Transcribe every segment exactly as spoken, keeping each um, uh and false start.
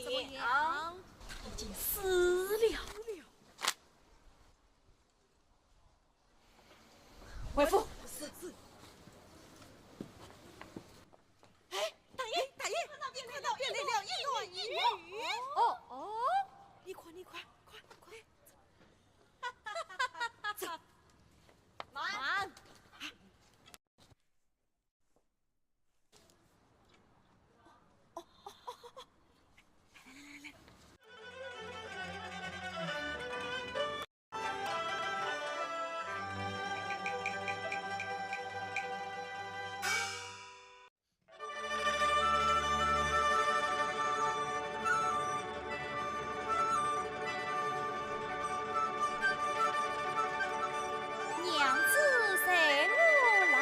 么样？已经死了。回府。是，是。哎，大爷，大爷，看到变来了，变来了，一男一女。哦，哦。你看，你看，快，快。走。慢。慢。 娘子随我来。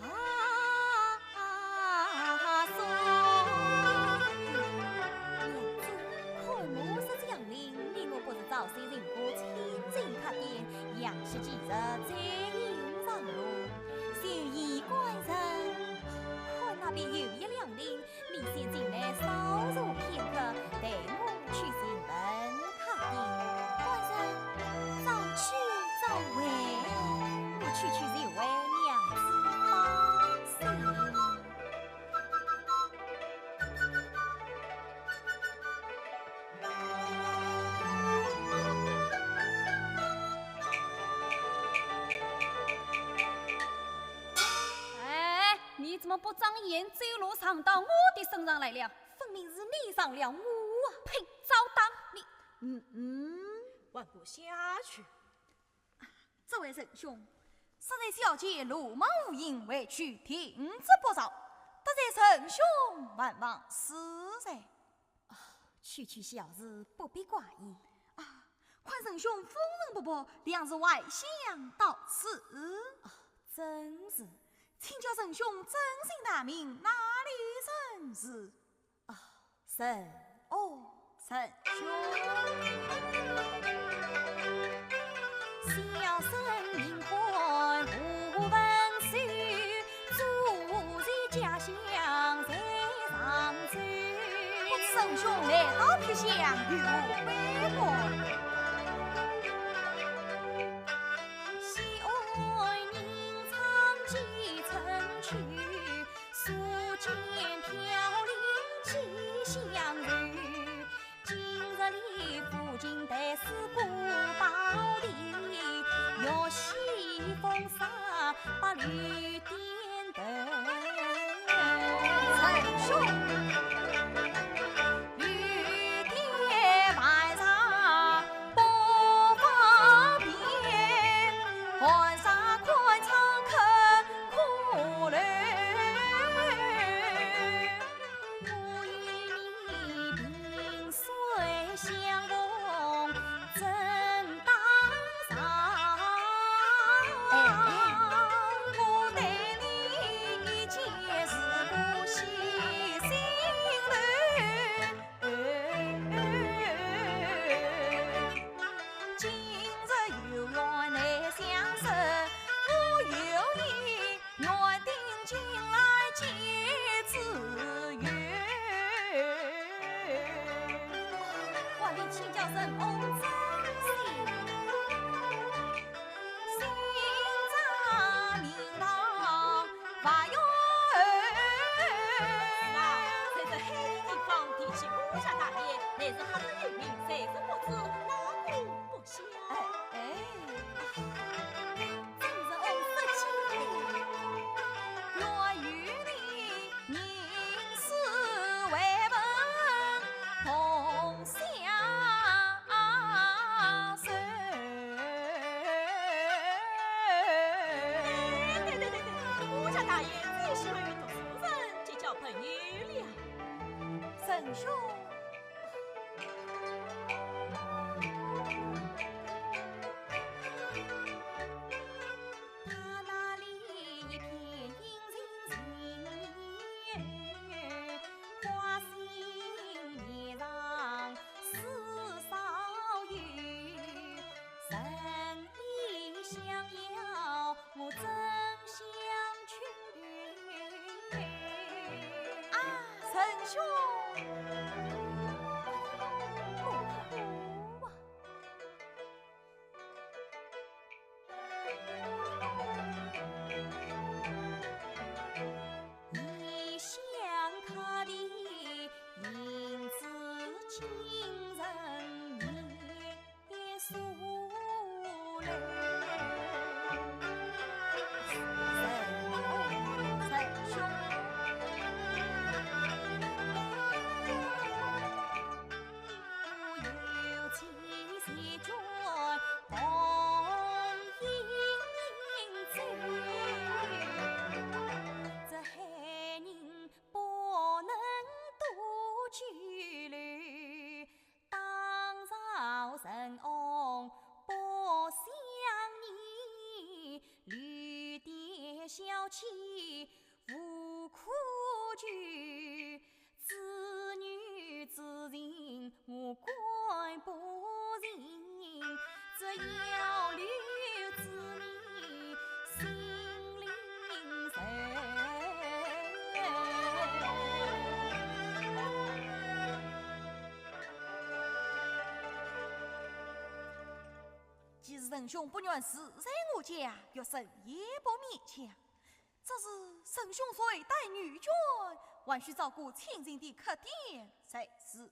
啊，娘子，看我是祥林，你若不是早些人家亲近客店，杨氏几日再行上路。就依官人，看那边有一凉亭， 你先进来稍坐片刻，待我去寻门客店。官人，早去早回。你去去就回，娘子放心。哎，你怎么不长眼，走路撞到我的身上来了？ 分明是你撞了我啊！呸，糟蹋你！嗯嗯。还不下去。这位仁兄，实在小姐鲁莽无礼，为求停职不饶，得罪仁兄万望恕罪。啊，区区小事，不必挂意。啊，看仁兄风尘仆仆，谅是外乡到此。啊，正是。请教仁兄尊姓大名，哪里人氏？ 啊，臣，哦，仁兄。小生名唤吴文秀，祖籍家乡在常州。不知仁兄来到别乡有何贵干？西安人昌寄城去， 宿建飘零寄乡愁。今日里赴京待师姑胞弟，玉溪风沙白柳点头。仁兄，有点晚上不方便，沈翁真心，心在明堂花园。是啊，在这海宁地方提起我家大爷，乃是赫赫有名，谁人不知，哪个不晓？哎，哎。张仁翁失敬了。愿与你 吟诗为文同乡愁。对对对对，我家大爷最喜欢与读书人结交朋友了。沈兄， 他那里一片阴晴晴，花心叶上似烧油，人已相邀，我怎相去？啊，沈兄，不哭啊。 异乡客店，银子金人面数来。沈兄，有妻 谢绝同饮酒，这海宁不能多久留。当朝人翁不相念，旅店小憩无可救。 子女之情我管不尽，只要留子女心灵愁。既是沈兄不愿住在我家，月生也不勉强。 只是沈兄虽带女眷，还需照顾清静的客店才是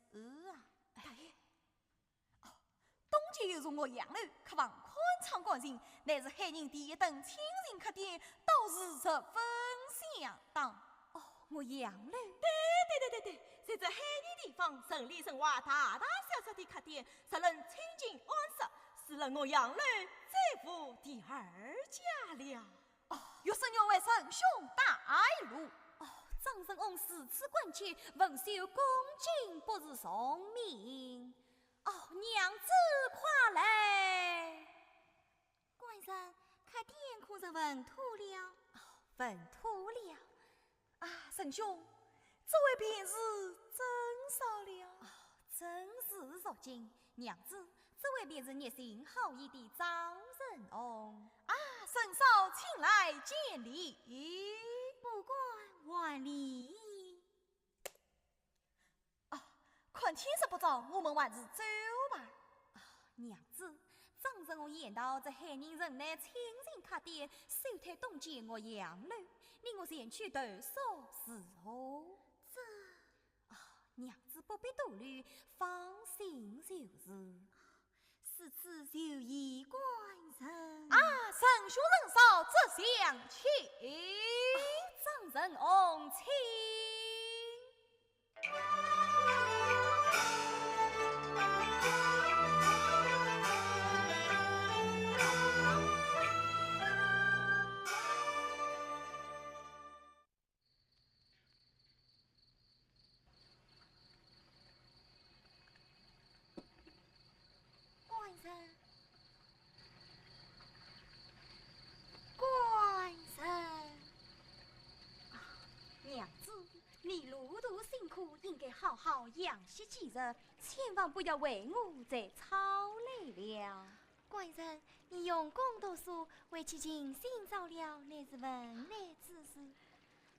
啊。大爷，哦，东街有座岳阳楼，客房宽敞干净，乃是海宁第一等清静客店，倒是十分相当。哦，岳阳楼？对对对对对，在这海宁地方，城里城外大大小小的客店，实论清静安适，除了岳阳楼，再无第二家了。 哦，月生愿为沈兄带路。哦，张仁翁如此关切，文秀恭敬，不如从命。哦，娘子快来。官人，客店可曾稳妥了？哦，稳妥了。 啊，沈兄，这位便是真少了。哦，真是如今。娘子，这位便是热心好义的张仁翁。啊，沈少，请来见礼。不敢还礼。啊，看天色不早，我们还是走吧。啊，娘子，张仁翁言道，这海宁城内清静客店，首推东街岳阳楼，你我前去投宿如何？这……啊，娘子不必多虑，放心就是。如此就依官人。啊，沈兄人少，这厢请。啊，张仁翁请。 官人，官人。啊，娘子，你路途辛苦，应该好好养息几日，千万不要为我再操劳了。官人，你用功读书，为求情心着了，乃是问难之事。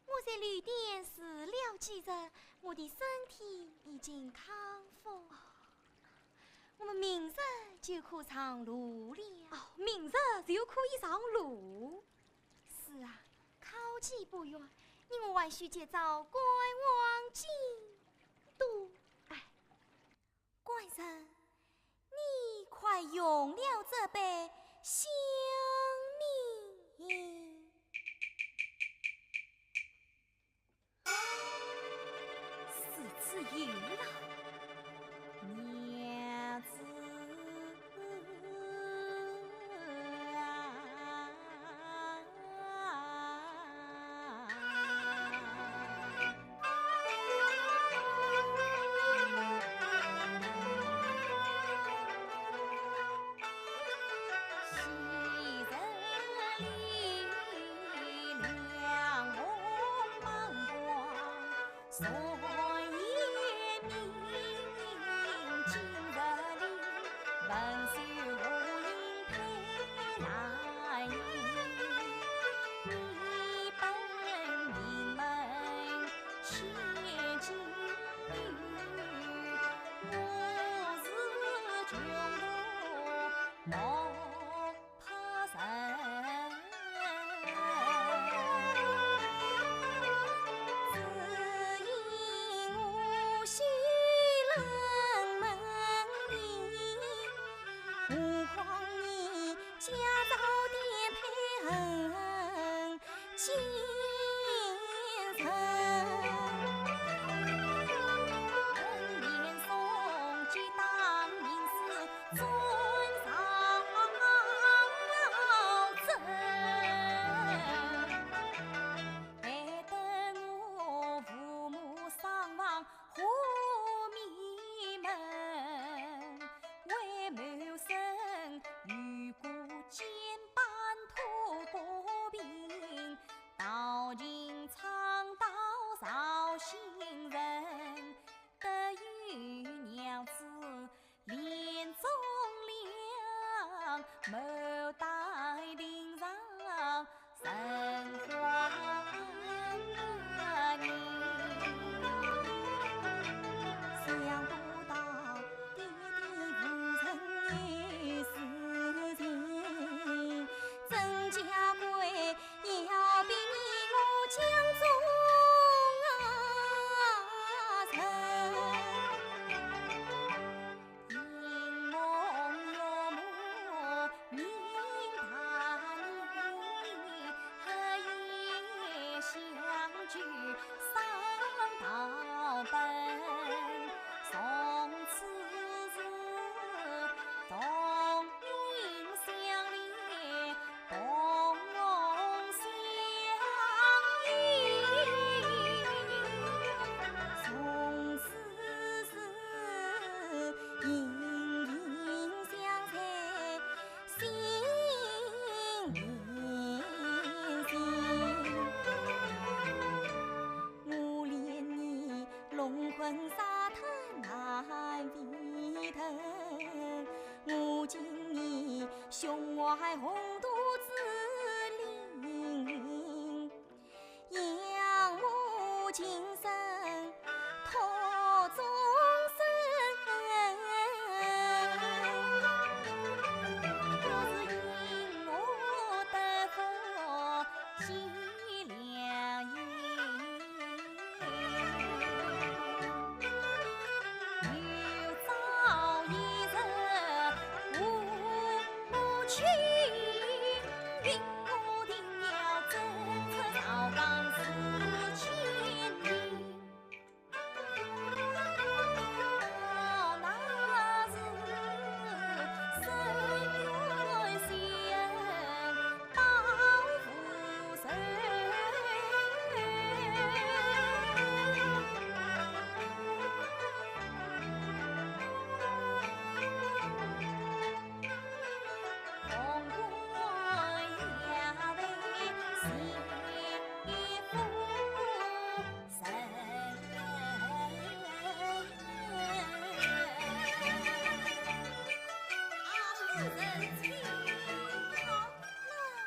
我在旅店住了几日，我的身体已经康复。我们就可上路了。哦，明日就可以上路。是啊，考期不远，你我还需接早观望进度。哎，官人，你快用了这杯香茗。 是子有了，娘子啊。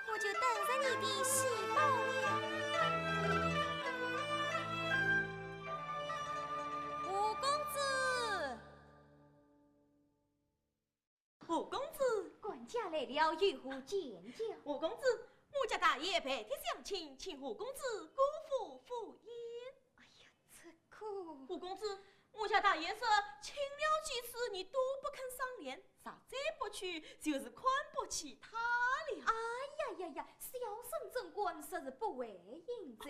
我就等着你的喜报了。吴公子。吴公子，管家来了，有何见教？吴公子，我家大爷备帖相亲，请吴公子过府赴宴。哎呀，这个……吴公子，我家大爷说，请了几次你都不肯赏脸，实在不去，就是看不起他了。哎呀呀呀，小生怎敢说是不会饮酒？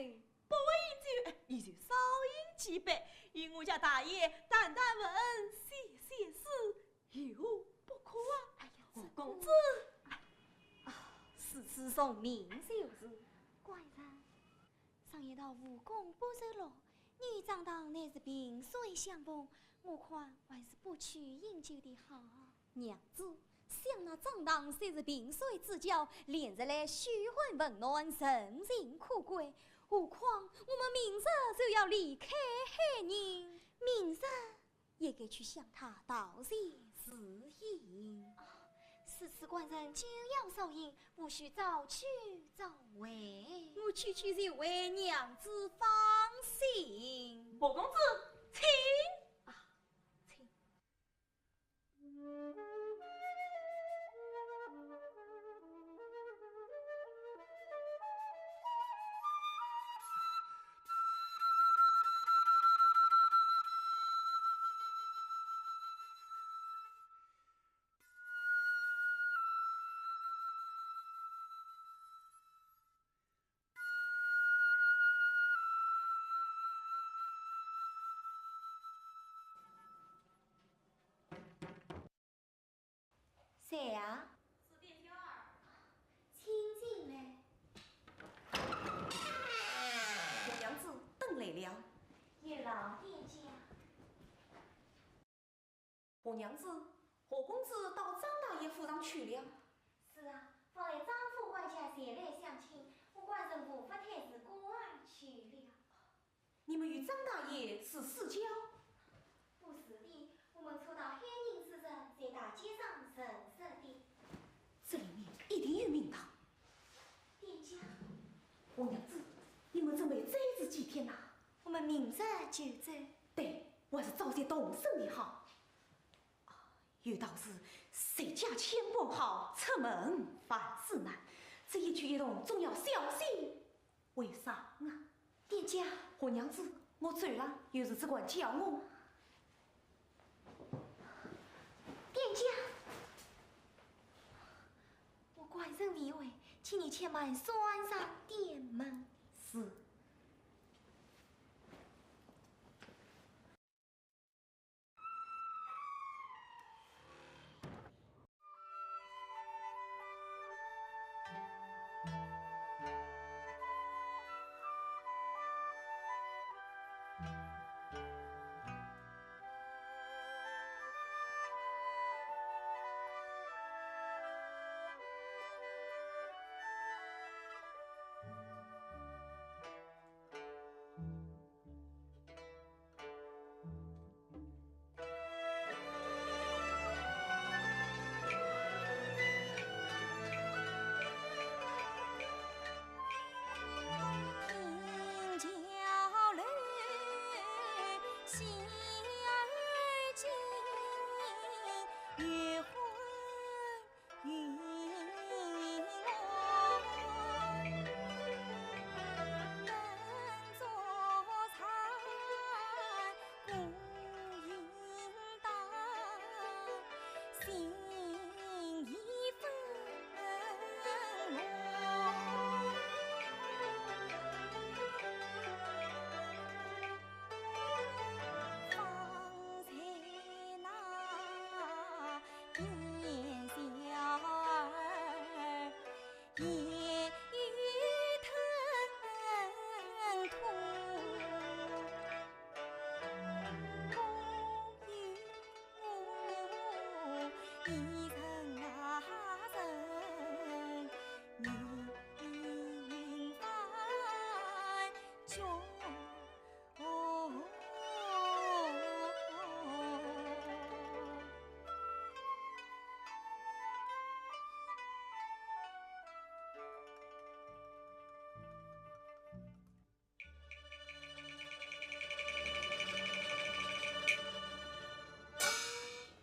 不会饮酒，哎，你就少饮几杯，与我家大爷谈谈文，写写诗，有何不可啊？哎呀，吴公子。啊，如此从命就是。官人，常言道无功不受禄，你与张唐乃是萍水相逢，我看还是不去饮酒的好。娘子，想那张唐虽是萍水之交，连日来嘘寒问暖，人情可贵，何况我们明日就要离开海宁。明日？ 也该去向他道谢辞行。哦，如此官人酒要少饮，务须早去早回。我去去就回，娘子放心。吴公子，请。啊，请。 谁呀？是店家儿。请进来。红娘子等来了。有劳店家。红娘子，何公子到张大爷府上去了？是啊，方才张府管家前来相亲，我官人无法推辞，故而去了。 你们与张大爷是私交？不是的，我们初到海宁之时，在大街上认识的。这里面一定有名堂。店家。红娘子，你们准备再住几天呐？我们明日就走。对，还是早些动身的好。啊，有道是，谁家千般好，出门万事难。这一举一动，总要小心 为啥啊？店家。红娘子，我走了，有事只管叫我。店家，我官人未回，请你且慢算上店门。是。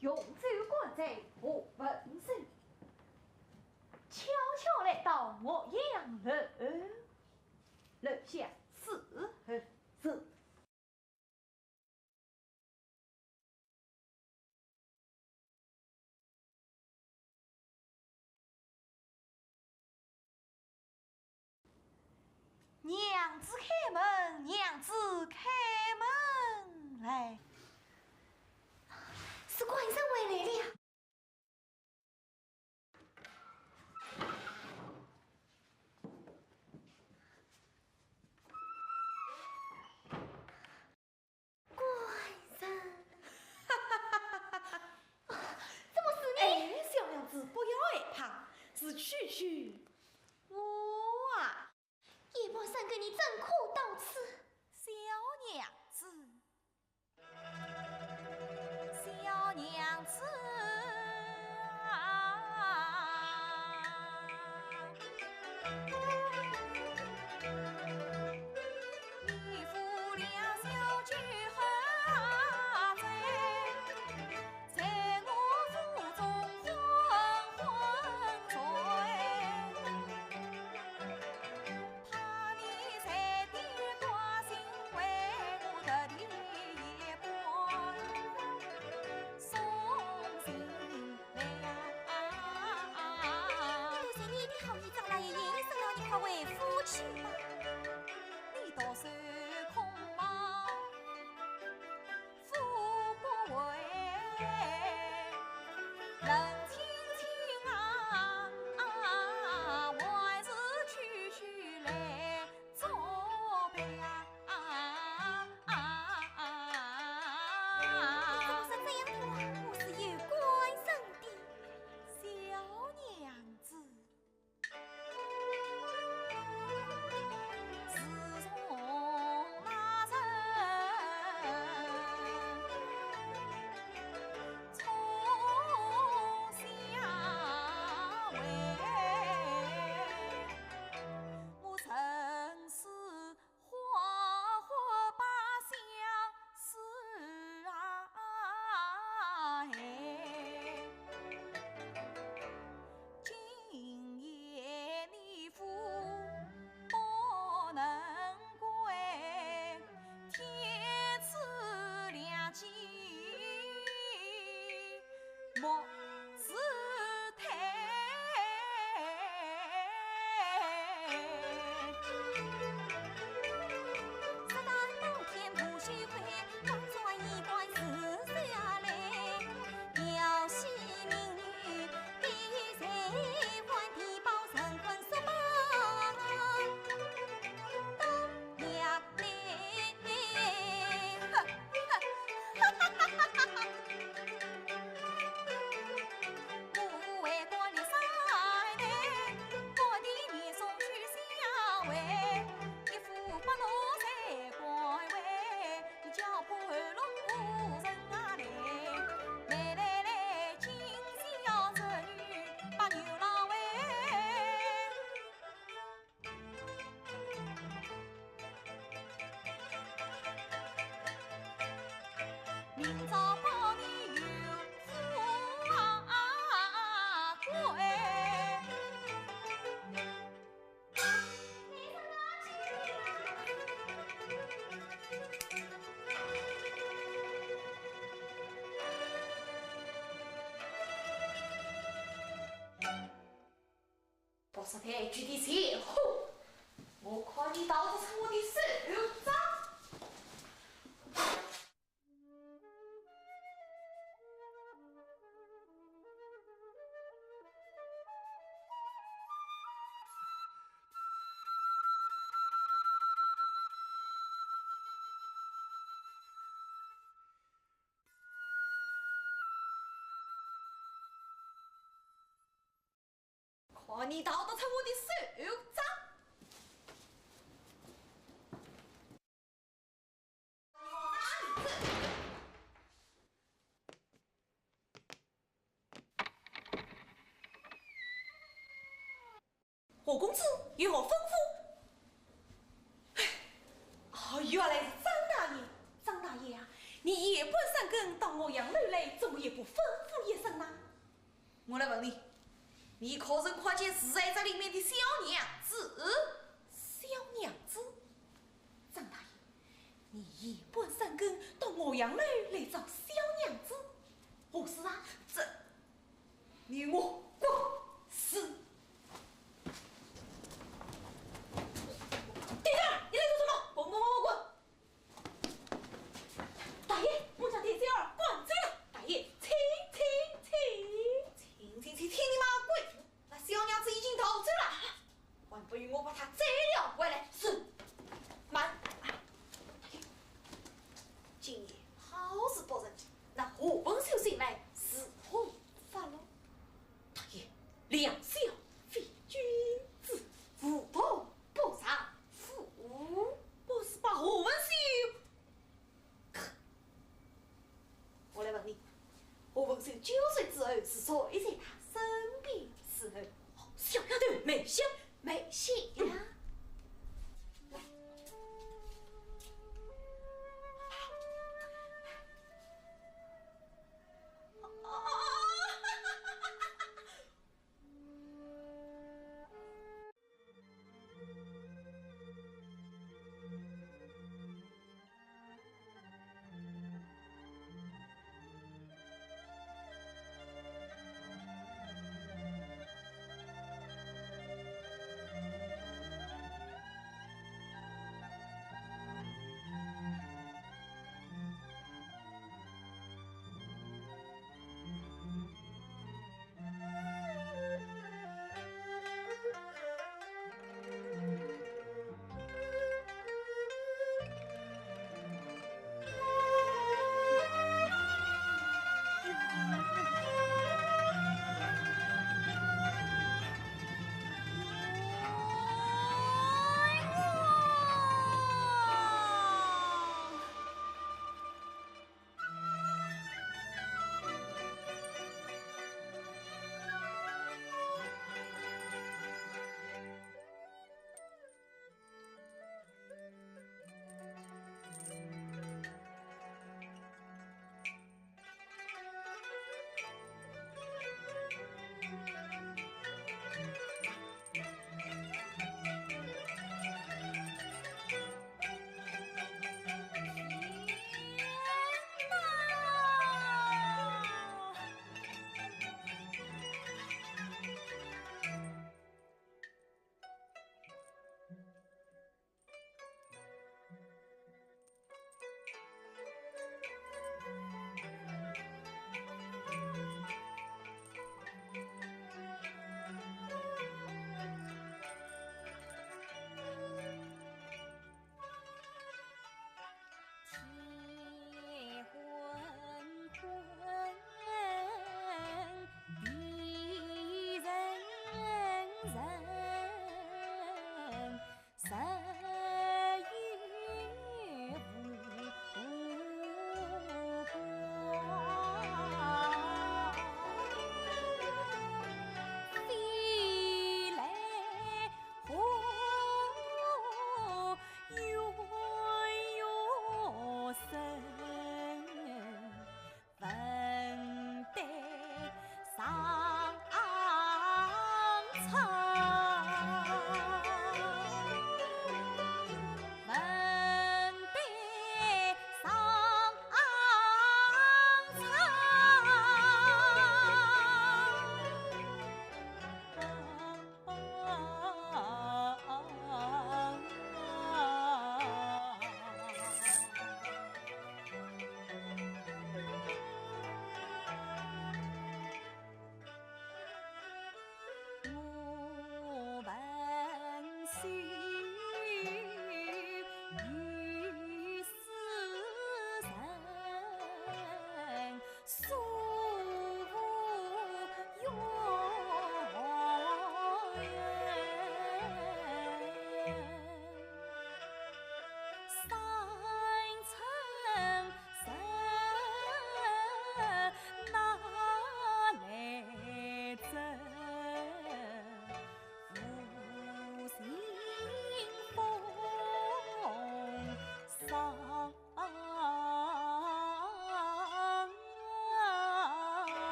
用酒灌醉，何问跳来到岳阳楼，楼下伺候。是。 娘子开门，娘子开门来。是官人回来了。 官人。怎么是你？哎，小娘子，不要害怕，是区区我啊。夜半三更，你怎可到此？小娘子，小娘子啊。 你倒是个好人，张大爷，夜已深了，你快回府去吧。 你怎么说这样的话？我是有官人的。小娘子。 自从那日从下回，我真是花花白相思啊嘿。 今夜你夫不能归，天赐良机莫自退。 明朝保你有富贵。不识抬举的贱货，我看你逃得出我的手掌！ 看你逃得出我的手掌！何公子有何吩咐？哎，哦，原来是张大爷。张大爷啊，你夜半三更到岳阳楼来，怎么也不吩咐一声呢？我来问你，你可曾看见住在这里面的小娘子？小娘子？张大爷，你夜半三更到洛阳楼来找小娘子，何事啊？这，你给我滚！是。店小二，你来做什么？滚滚滚滚滚！ 大爷，我家店小二灌醉了。大爷，请，请，请。请，请，请，听你妈鬼！那小娘子已经逃走了，还不与我把她宰了回来。是。慢。大爷，今夜好事不成，那何文秀醒来如何发落？大爷，两小非君子，无毒不入府。不是把何文秀 我来问你，何文秀酒醉之后是谁在他身边伺候？小丫头，梅香，梅香呀。来。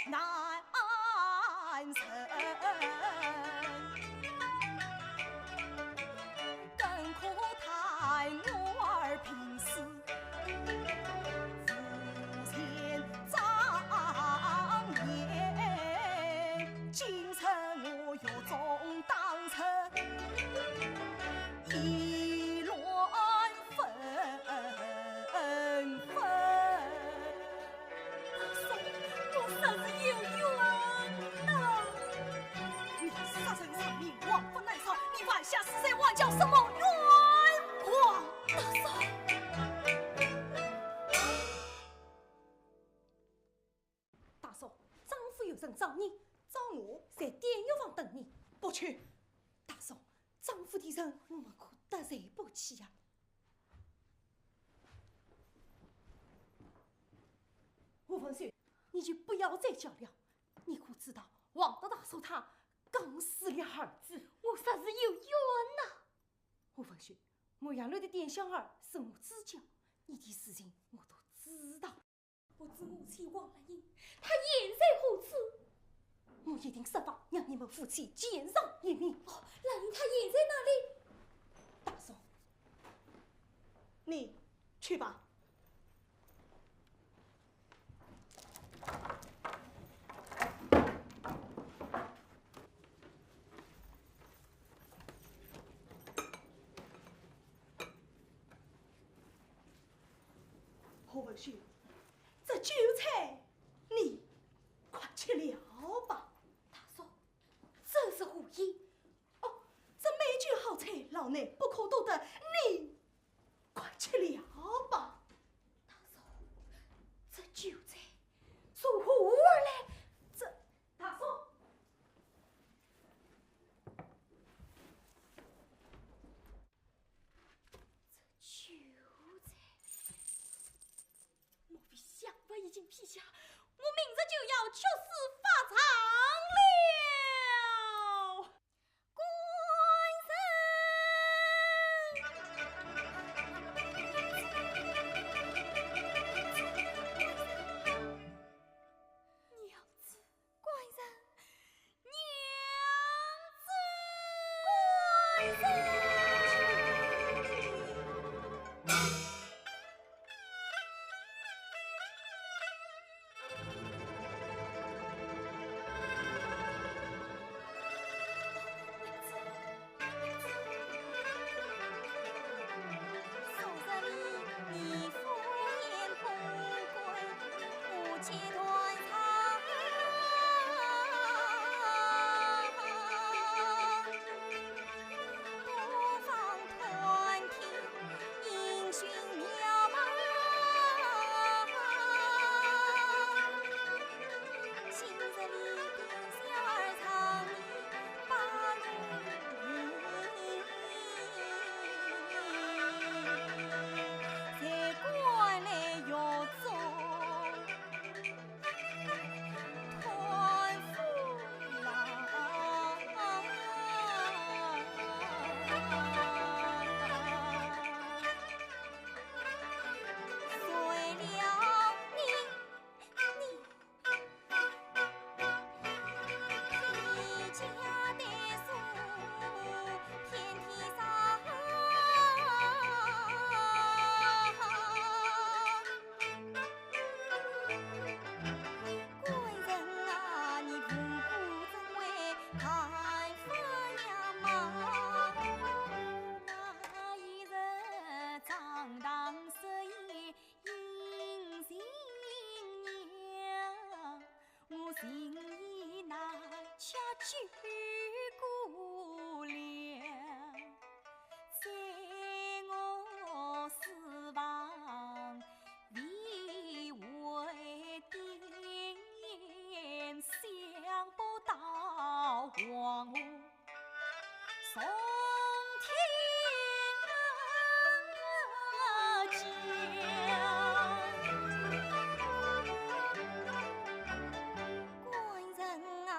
难忍，更可叹我儿平时无前长言，今日我狱中打出议论纷纷。 大嫂，我实是有冤呐！你杀人偿命，亡夫难偿，你犯下死罪，还叫什么冤枉？大嫂，大嫂，丈夫有人找你，找我？在典狱房等你。不去。大嫂，丈夫的人我们可得罪不起呀。 吴文秀，你就不要再叫了。你可知道王大大说他刚死了儿子？我实是有冤呐！吴文秀，我养来的店香儿是我知交，你的事情我都知道。不知母亲王兰英，她现在何处？我一定设法让你们夫妻见上一面。哦，兰英她现在哪里？大嫂，你去吧。 何文秀，这酒菜你快吃了吧。大嫂，这是何意？哦，这美酒好菜，老衲不可多得，你快吃了吧。大嫂，这酒菜从何而来？这，大嫂，这酒菜，莫非香粉已经批下，我明日就要去世发丧了？ 官人。娘子，官人。官人啊，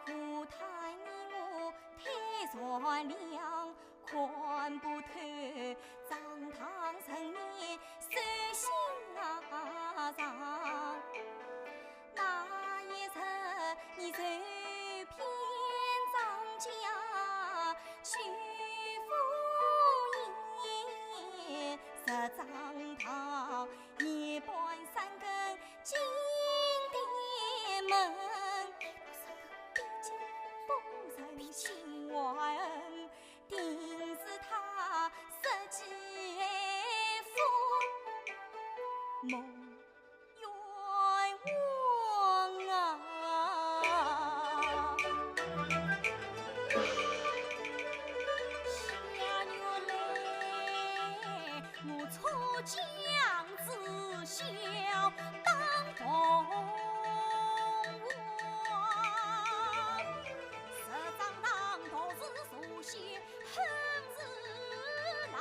可叹你我太善良，看不透，张唐人面，手心啊长。那一走遍张家去赴宴，十张桃，夜半三更进店门。毕竟不忍心怀恨，定是他设计夫。莫 冤枉啊！下月来，我出将至校当童王，十张堂读书书写恨是郎。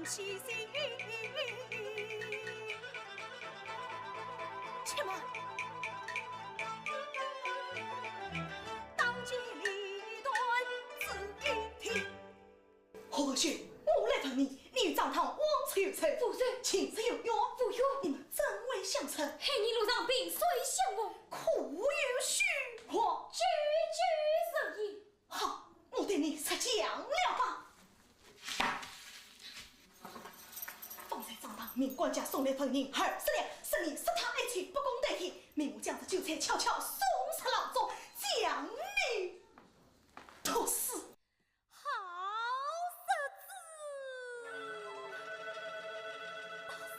且慢，当机立断，仔细听。何文秀，我来问你，你与张汤往来有无？无有。情深有远？无有。你们怎会相识？黑泥路上萍水相逢。可有虚妄？句句实言。 好，我对你实讲了吧。方才张汤命管家送来纹银二十两，说你杀他爱妾，不共戴天，命我将这酒菜悄悄送入牢中，将你毒死。好日子！大嫂，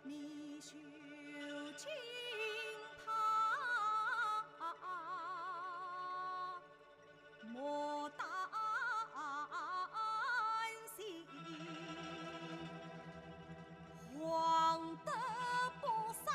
你 你休惊怕，莫担心，黄德不杀。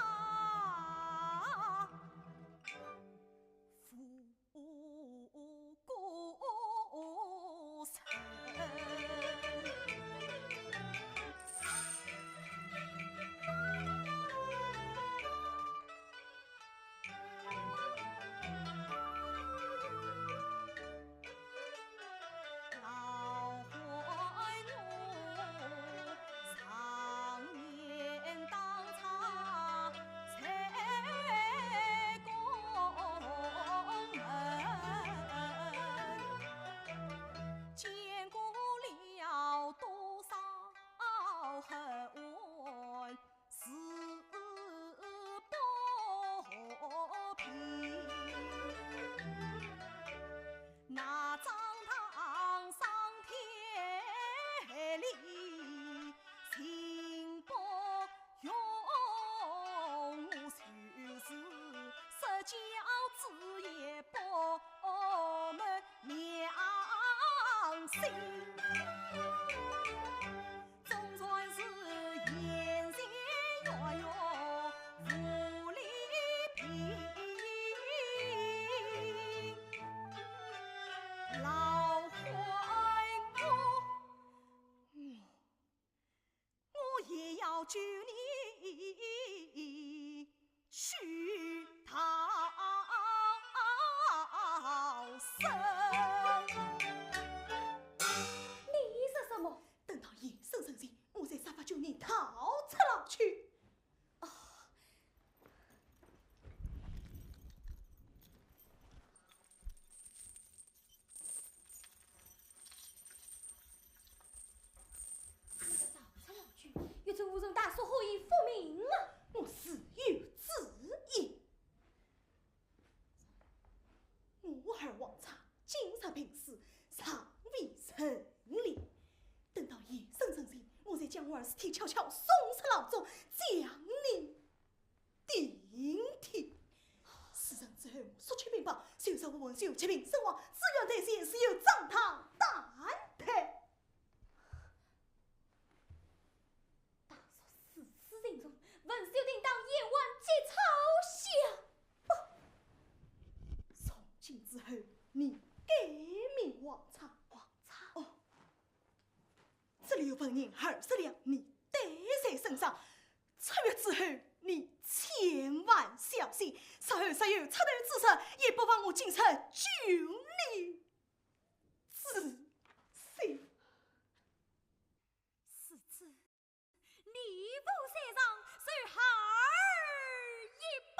我也要救你去逃生。你说什么？等到夜深人静，我再设法救你逃出牢去。哦。 你这逃出牢去，又怎无人带说何以复命啊？我自有主意。我儿王昌今日病死，尚未成礼。等到夜深人静，我再将我儿尸体悄悄送出牢中，将你 顶替。事成之后，速取禀报，就说我文秀疾病身亡，自愿代写，是由张汤代替。大叔如此情重，文秀定当言完即抄写。不，从今之后，你改名王昌。王昌？哦。 这里有纹银二十两，你带在身上。出狱之后，你千万小心，日后若有出头之日，也不妨我进城救你之罪。世子，你父在上，受孩儿一拜。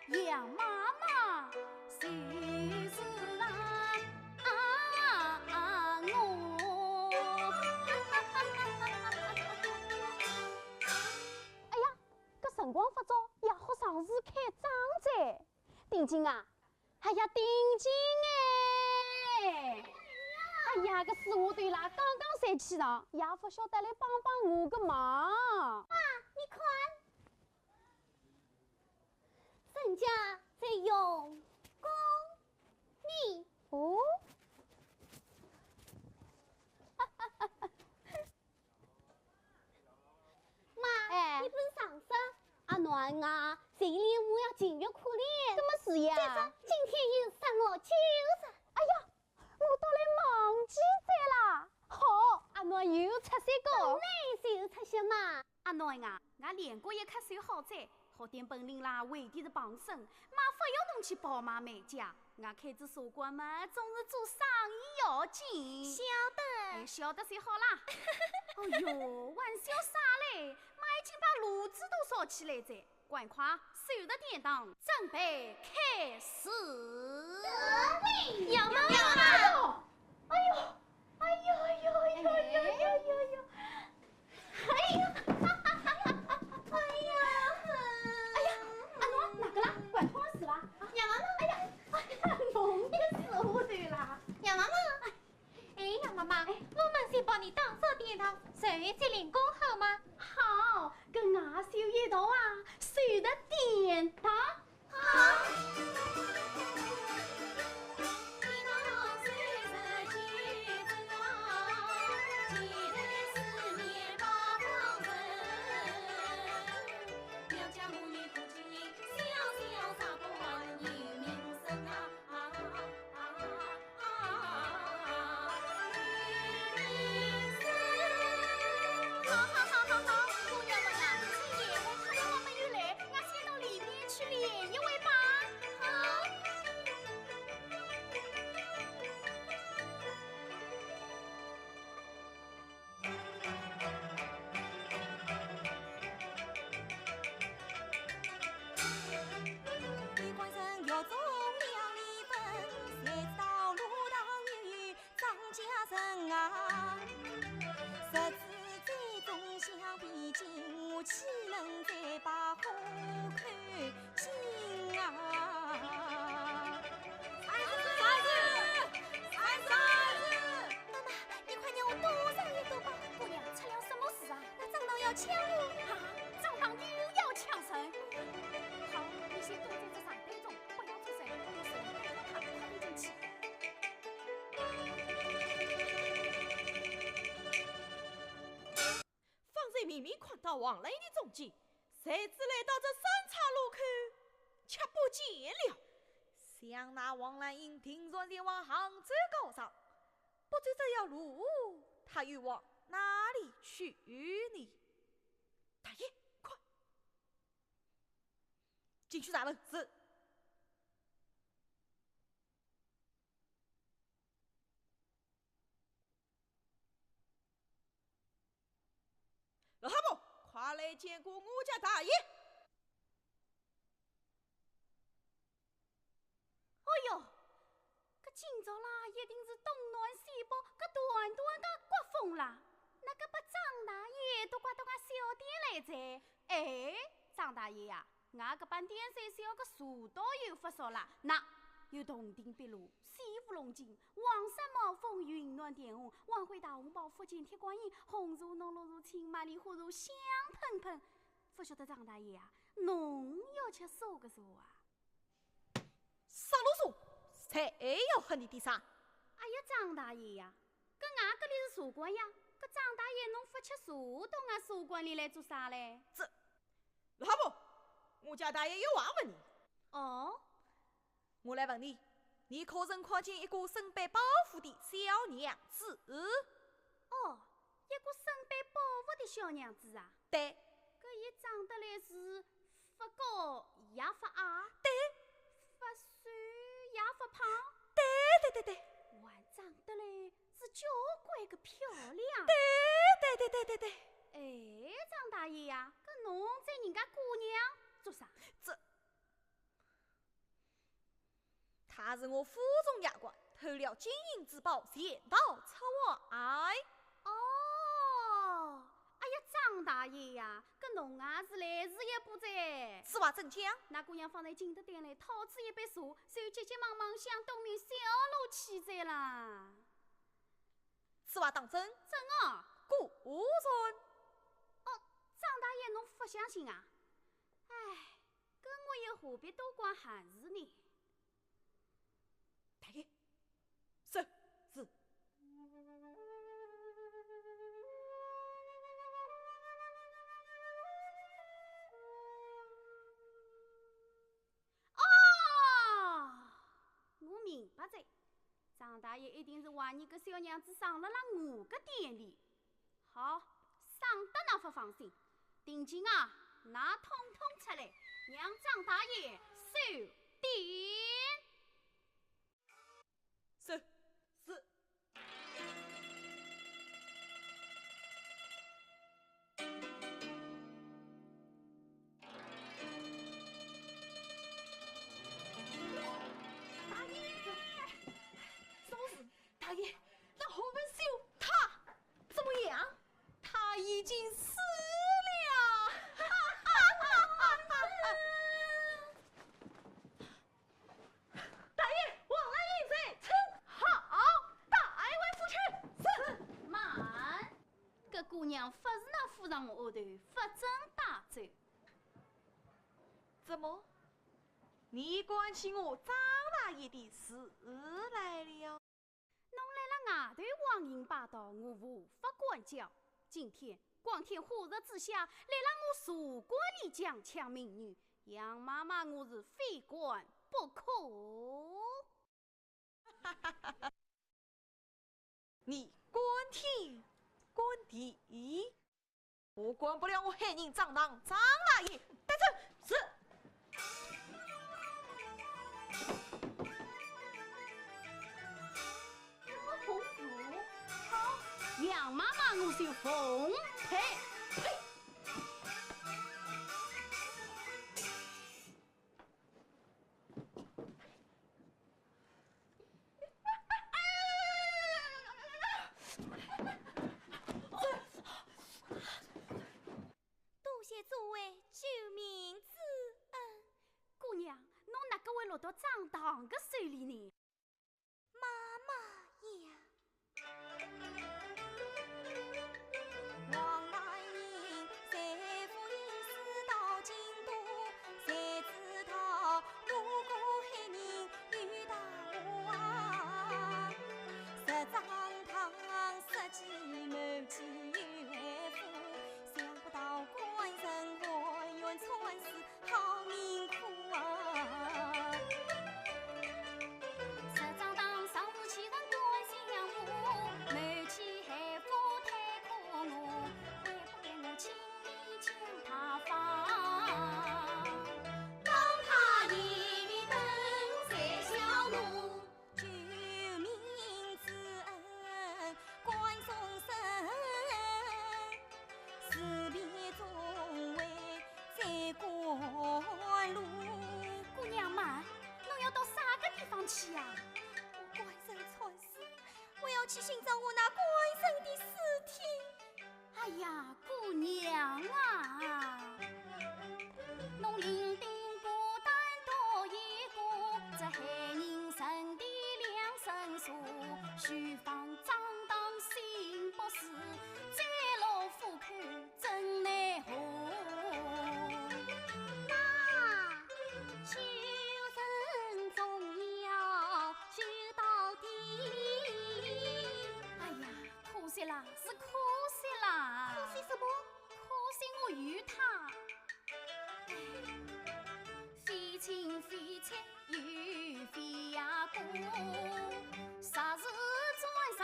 杨妈妈就是啦，啊，我。哎呀，搿辰光勿早，爷好上市开张哉。定金啊，哎呀，定金哎！哎呀，搿水话头啦，刚刚才起床，爷勿晓得来帮帮我个忙。啊，你看，人家在用功呢。哦？妈，哎。你勿是常说阿囡啊，水里母要情愿苦练？搿么是呀。再说今天又是十月九日。哎呀，我倒来忘记哉啦。好，阿囡又出息个。本来就出息嘛。阿囡啊，俺练过一刻手好哉，学点本领啦，为的是傍身，妈勿要侬去跑马卖家。 俺开仔茶馆嘛，总是做生意要紧。晓得。哎，晓得就好啦。哎哟，还笑啥嘞？妈已经把炉子都烧起来哉，赶快收拾典当，准备开始。杨妈妈！哎呦，哎呦，哎呦，哎呦，哎呦，哎呦，哎呦！ 哎呀，哎呀，阿囡，哪个啦？赶快死啦！啊，杨妈妈，哎呀，哎呀，侬个死糊涂啦！杨妈妈，哎，杨妈妈，哎，我们先帮你打扫典当，随后再练功好吗？好，跟俺手一道啊，随着典当。 好好好好好好，姑娘们啊，这野味他们还没有来，俺先到里面去练一会吧。好。 妈妈，你快让我多晒一会吧。姑娘，出了什么事啊？那张当要抢人。啊，张当又要抢人？好，你先躲在这长凳中，不要出声，有事我带着他快点进去。方才明明看到王兰英的踪迹，谁知来到这三岔路口，却不见了。想那王兰英定然前往杭州考场， 不知这条路，他又往哪里去呢？大爷，快！进去查问。是。 老太婆，快来见过我家大爷。哦哟，搿今朝啦，一定是东南西北搿段段个刮风啦。那个把张大爷都刮到俺小店来哉。哎，张大爷呀， 俺搿班店虽小，搿茶倒有勿少啦。那，有铜锭碧螺、西湖龙井、黄山毛峰、云南甜红、晚会大红袍、福建铁观音、红茶、南乳茶、青麻梨、花茶，香喷喷。勿晓得张大爷啊，侬要吃啥个茶啊？啥啰嗦，谁要喝你的茶？哎呀，张大爷呀，搿俺搿里是茶馆呀，搿张大爷侬勿吃茶，到俺茶馆里来做啥嘞？这， 老太婆，我家大爷有话问你。哦？我来问你，你可曾看见一个身背包袱的小娘子？哦，一个身背包袱的小娘子啊？对。搿伊长得来是勿高也勿矮？对。勿瘦也勿胖？对对对对。还长得来 是交关个漂亮。对对对对对对。哎，张大爷呀，搿侬追人家姑娘做啥？这，他是我府中丫鬟，偷了金银珠宝，潜逃出外。哦，哎呀，张大爷呀，搿侬也是来迟一步哉。此话怎讲？那姑娘方才进得店来，讨仔一杯茶，就急急忙忙向东面小路去哉啦。此话当真？真啊。果然？哦，张大爷，侬勿相信啊？唉，搿我又何必多管闲事呢？ 大爷，是，是。哦，我明白哉，张大爷一定是怀疑搿小娘子藏辣辣我个店里。 好，省得㑚勿放心。定金啊，㑚统统出来，让张大爷收店。是，是。大爷，什么事？ 大爷，那何文秀他怎么样？他已经死了。大爷，王大爷在。好，带回府去。是。慢，搿姑娘勿是㑚府上下头，勿准带走。怎么？你管起我张大爷的事来了？ 侬辣辣外头横行霸道，我无法管教。今天光天化日之下，来辣我茶馆里强抢民女，杨妈妈我是非管不可。你管天管地， 我管不了，我喊人张大，张大爷，带走。是。我奉旨。好，杨妈妈我就奉陪。呸！ 多谢诸位救命之恩。姑娘，侬哪个会落到张唐个手里呢？妈妈呀！ 王大人在府里四道京都，谁知道路过海宁遇大祸啊！十丈堂十几谋妻有害夫，想不到官人甘愿穿刺 好命苦啊！十丈堂上无欺人官相护，谋妻害夫太可恶，为不给我请你见大方。当他一等在小奴，救命之恩 关众生，慈悲众位在过路。姑娘嘛，侬要到啥个地方去呀？我官人穿刺，我要去寻找我那官人的尸体。哎呀，姑娘啊！ 侬伶仃不但多一个，这海宁城的两声说，须防张唐心不死，再落虎口怎奈何？那救人总要救到底。哎呀，可惜啦，是可惜啦。可惜什么？ 可惜我有他。非亲非戚又非阿哥，啥事转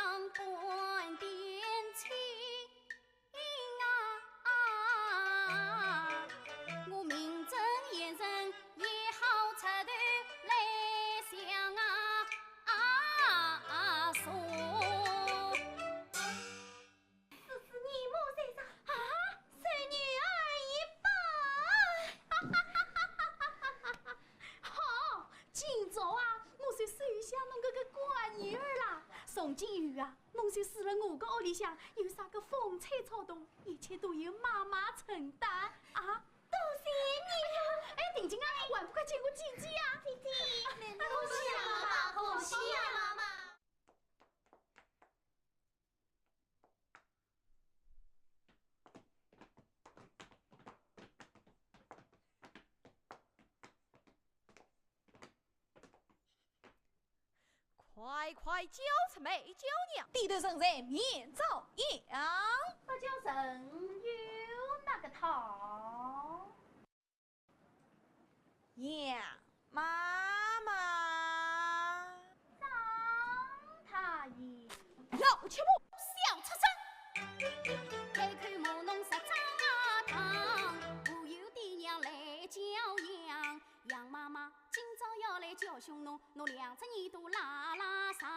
从今以后啊，侬就住辣我个屋里向，有啥个风吹草动，一切都由妈妈承担啊。多谢你呀！哎，婷婷啊，还不快见过姐姐啊？姐姐，恭喜啊，妈妈，恭喜啊，妈妈！ 快快交出梅娇娘，低头认罪面朝阳。不交人有那个套。杨妈妈。张太医。要吃不？小畜生！开口骂侬十张啊堂，无有爹娘来教养。杨妈妈今朝要来教训侬， 侬两只耳朵拉拉长，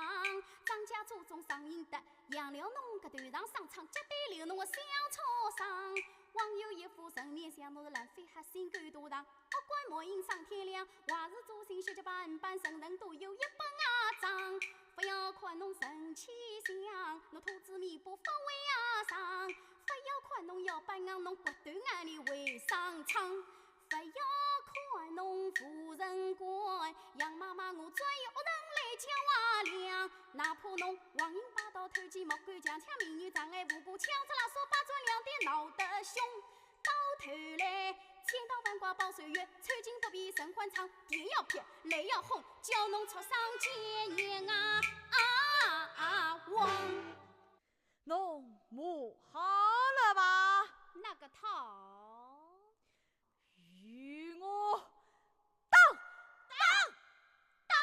张家祖宗上阴德，养了侬个头上生疮，脚底留侬个小挫伤。枉有一副人面像，侬是烂肺黑心狗大堂，恶贯满盈上天良，坏事做尽血迹斑斑，人人都有一本啊账。不要看侬神气相，侬兔子尾巴不会啊长，不要看侬要板硬，侬骨头眼里会生疮。 不要看侬无人管，杨妈妈我专有恶人来叫啊亮。哪怕侬横行霸道，偷鸡摸狗，强抢民女，障碍无辜，敲诈勒索，霸占良田，闹得凶。到头来，千刀万剐报仇冤，抽筋不必神官唱，电要劈，雷要轰，叫侬畜生见阎啊啊啊王！侬骂好了吧？那个套。 与我打！打！打！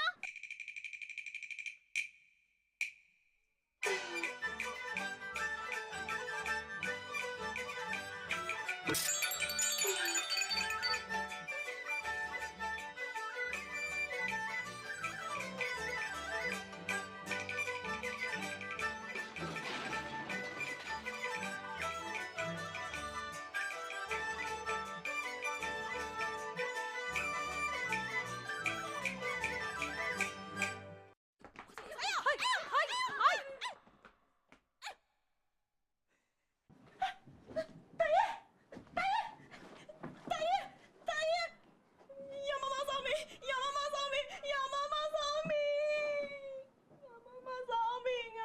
大爷，大爷，大爷，大爷，杨妈妈饶命，杨妈妈饶命，杨妈妈饶命，杨妈妈饶命啊！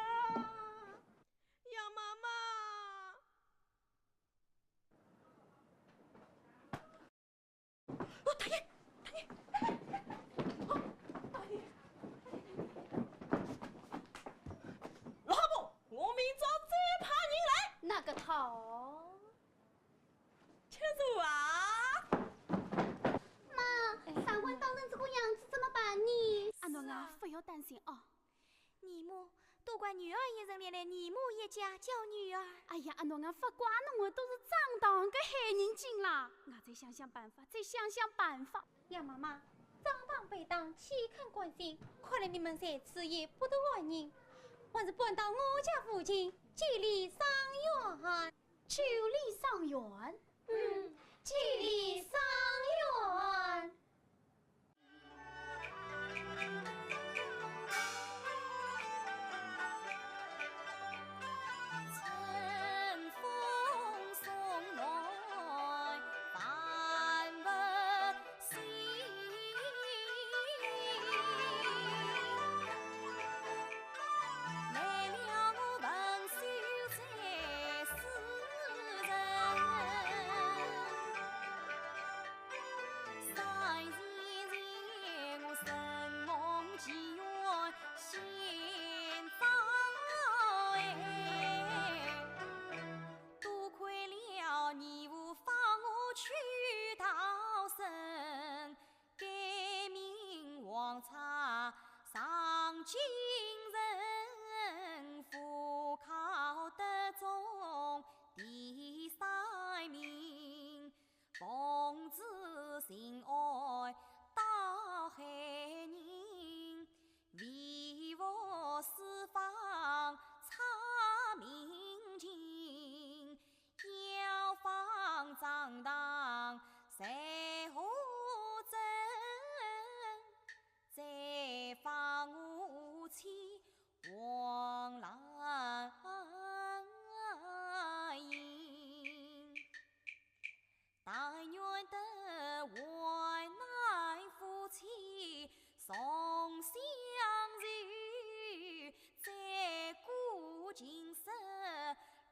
杨妈妈。 哦，大爷，大爷，哦，大爷，老伯，我明朝再派人来。那个套。吃醋啊？妈，长官打成这个样子怎么办呢？阿囡啊，不要担心哦。 姨母，都怪女儿一人连累姨母一家，叫女儿。哎呀，阿囡啊，勿怪侬啊，都是张唐个害人精啦。我再想想办法，再想想办法。杨妈妈，张唐被打，岂肯甘心？看来你们在此也不得安宁，还是搬到我家附近，建立桑园。建立桑园？嗯，建立桑园。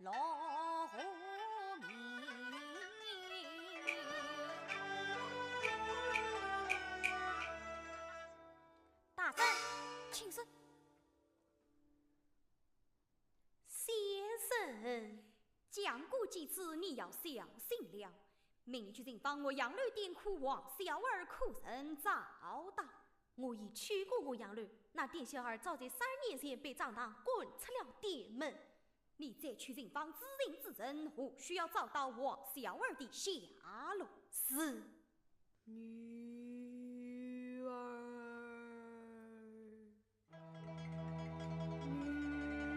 落迷。大人，请说。先生，讲过几次，你要小心了。明日去寻访岳阳楼店铺王小二，可曾找到？我已去过岳阳楼，那店小二早在三年前被张堂赶出了店门。 你再去寻访知情之人，或许要找到王小二的下落。是。女儿，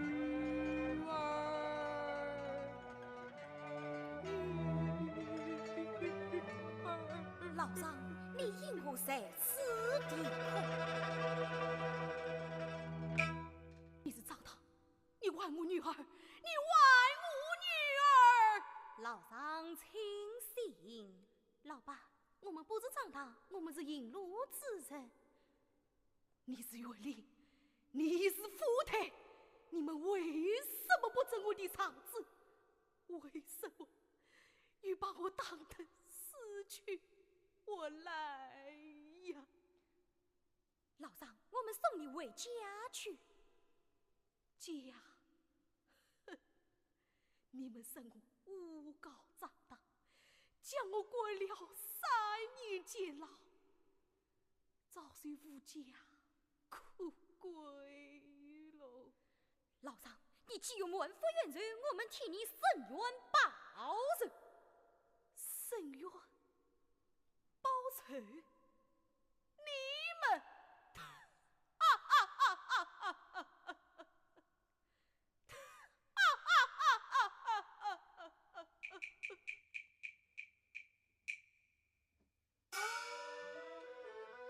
女儿，女儿。老丈，你因何如此啼哭？你是张堂， 你还我女儿，你还我女儿！老丈清醒。老伯，我们不是张堂，我们是引路之人。你是县令，你是府台，你们为什么不准我的状子？为什么又把我打得死去活来呀？老丈，我们送你回家去。 家？哼，你们说我诬告张堂，将我关了三年监牢，早就无家可归喽。老丈，你既有满腹冤仇，我们替你伸冤报仇。伸冤？报仇？你们！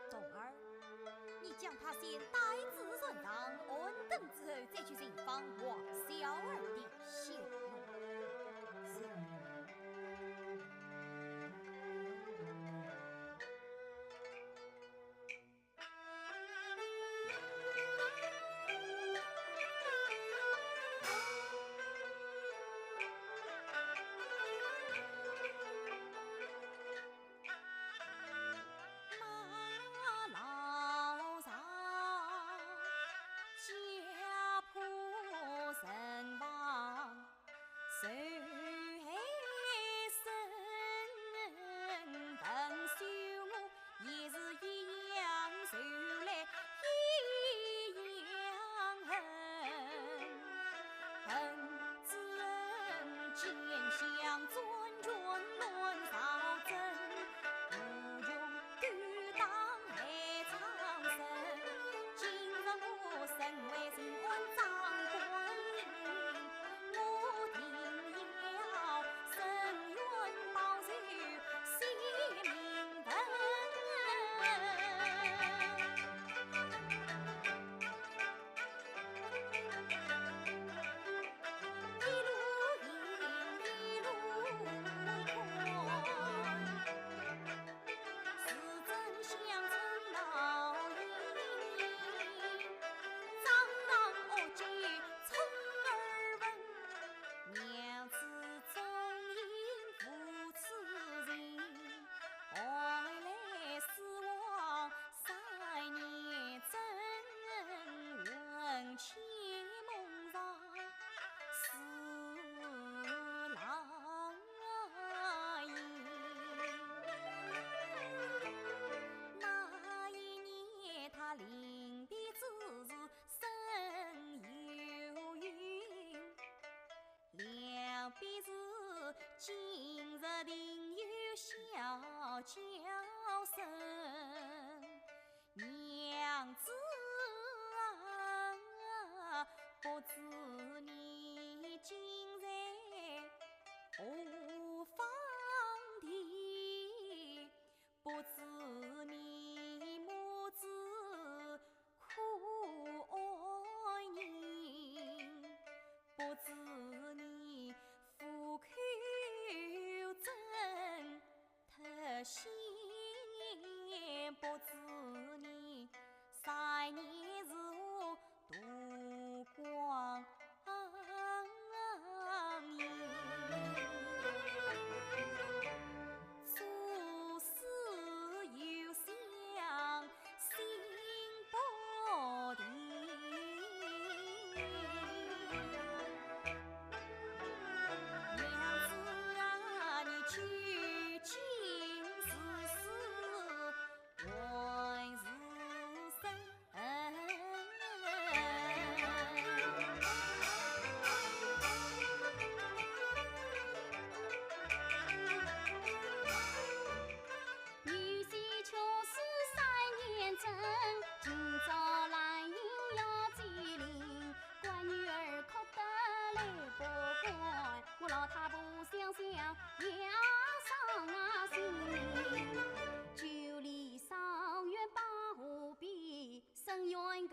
童儿，你将他先带至船上，安顿之后再去寻访王小二的下落。是。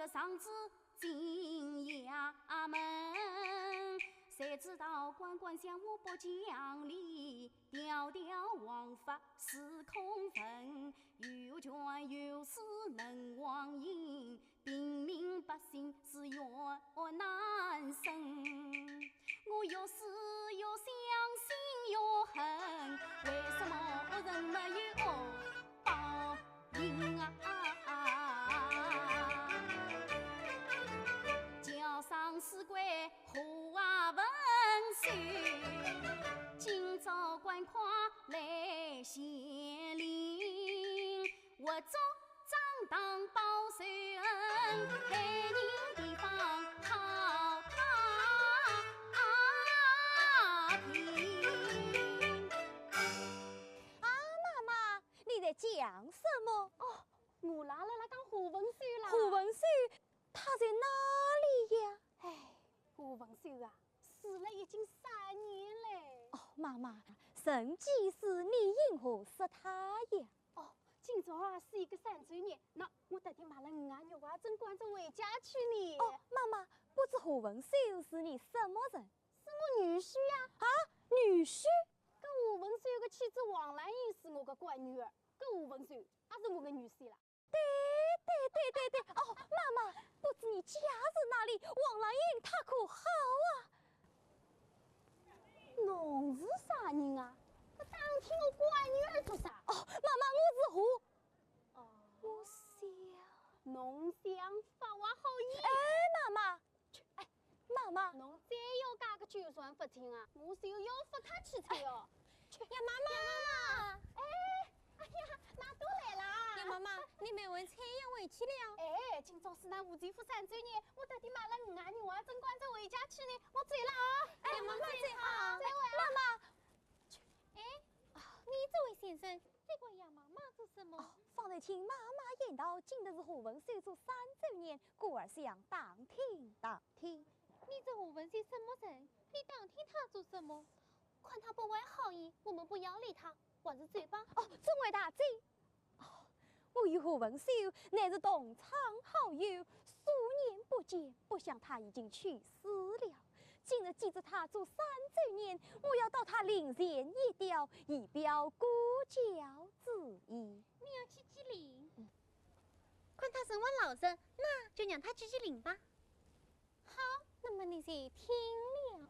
上至金衙门，谁知道官官相护不讲理，条条王法是空文，有权有势能横行，平民百姓是越难生。我越思越想心越恨，为什么恶人没有恶报应啊？叫声四官和啊文秀，今朝赶快来显灵，我做 掌当报仇恩，害人地方讨他啊！啊，妈妈，你在讲什么？哦，我啦，辣辣讲何文秀啦。何文秀，他在哪里呀？哎，何文秀啊，死了已经三年嘞。哦，妈妈，人既死，你因何说他呀？ 哦，今朝啊是一个三周年，那我特地买了五盒肉丸，正赶着回家去呢。哦，妈妈，不知何文秀是你什么人？是我女婿呀。啊，女婿？搿何文秀个妻子王兰英是我个干女儿，搿何文秀也是我个女婿啦。对对对对对，哦，妈妈，不知你家住哪里？王兰英她可好啊？ 侬是啥人啊？搿打听我干女儿做啥？哦，妈妈，我是何……哦，我想……侬想法还好言。哎，妈妈，去，哎，妈妈，侬再要加个九转勿听啊，我就要发他去哉哦。去，呀，妈妈，呀，妈妈，哎，哎呀，㑚都来啦。呀，妈妈，你买完菜要回去了？哎，今朝是㑚吴知府三周年，我特地买了五盒肉丸，正赶着回家去呢。 我走了啊。哎，妈妈走好。再会啊。妈妈。哎，啊，你这位先生，在管杨妈妈做什么？哦，方才听妈妈言道，今日是何文秀做三周年，故而想打听打听。你这何文秀什么人？你打听他做什么？看他不怀好意，我们不要理他，还是走吧。哦，众位大姐， 哦，我与何文秀乃是同窗好友，数年不见，不想他已经去世了。今日既是他做三周年，我要到他灵前一吊，以表过交之意。你要去祭灵？嗯。看他神魂老实，那就让他去祭灵吧。好，那么你就听了。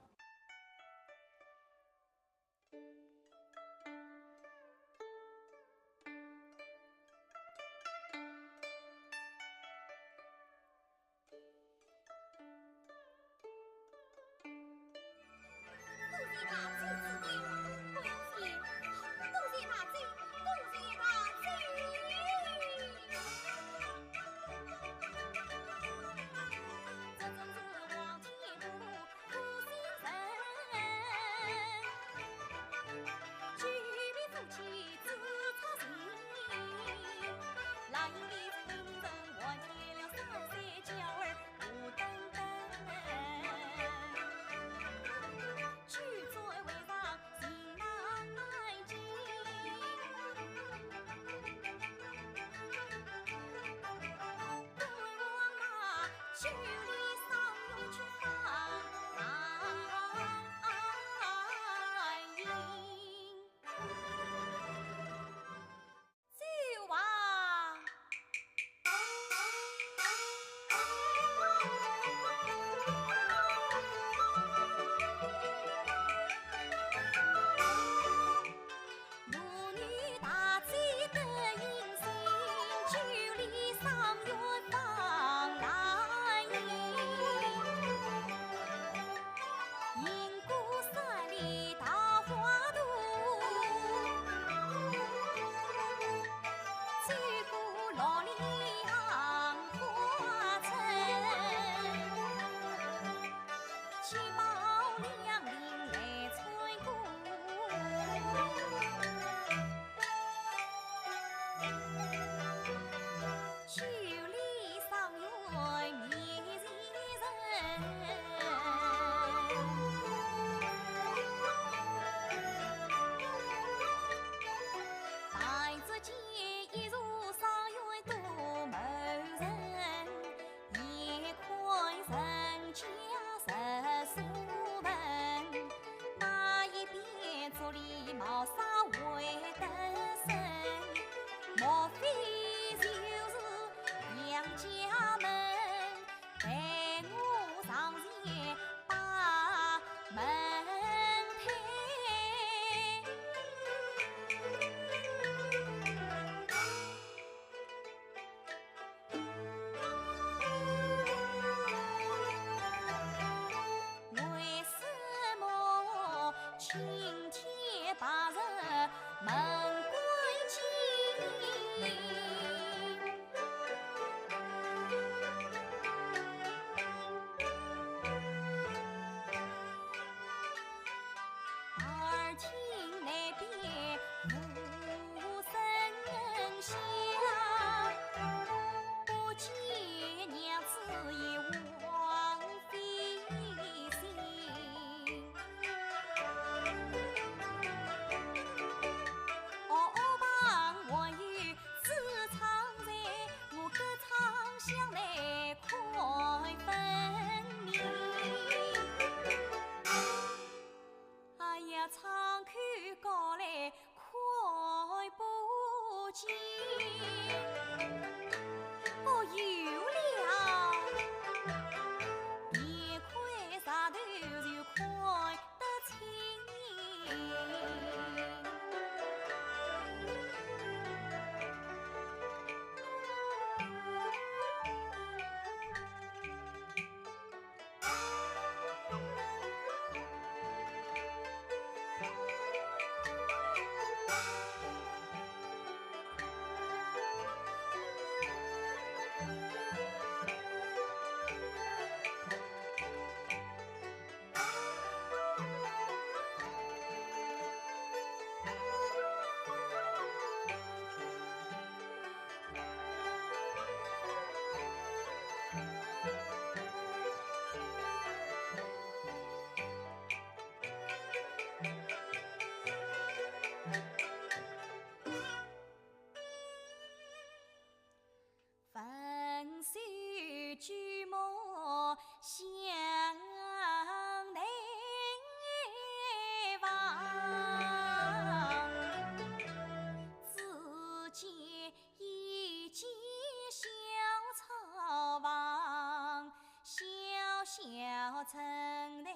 城内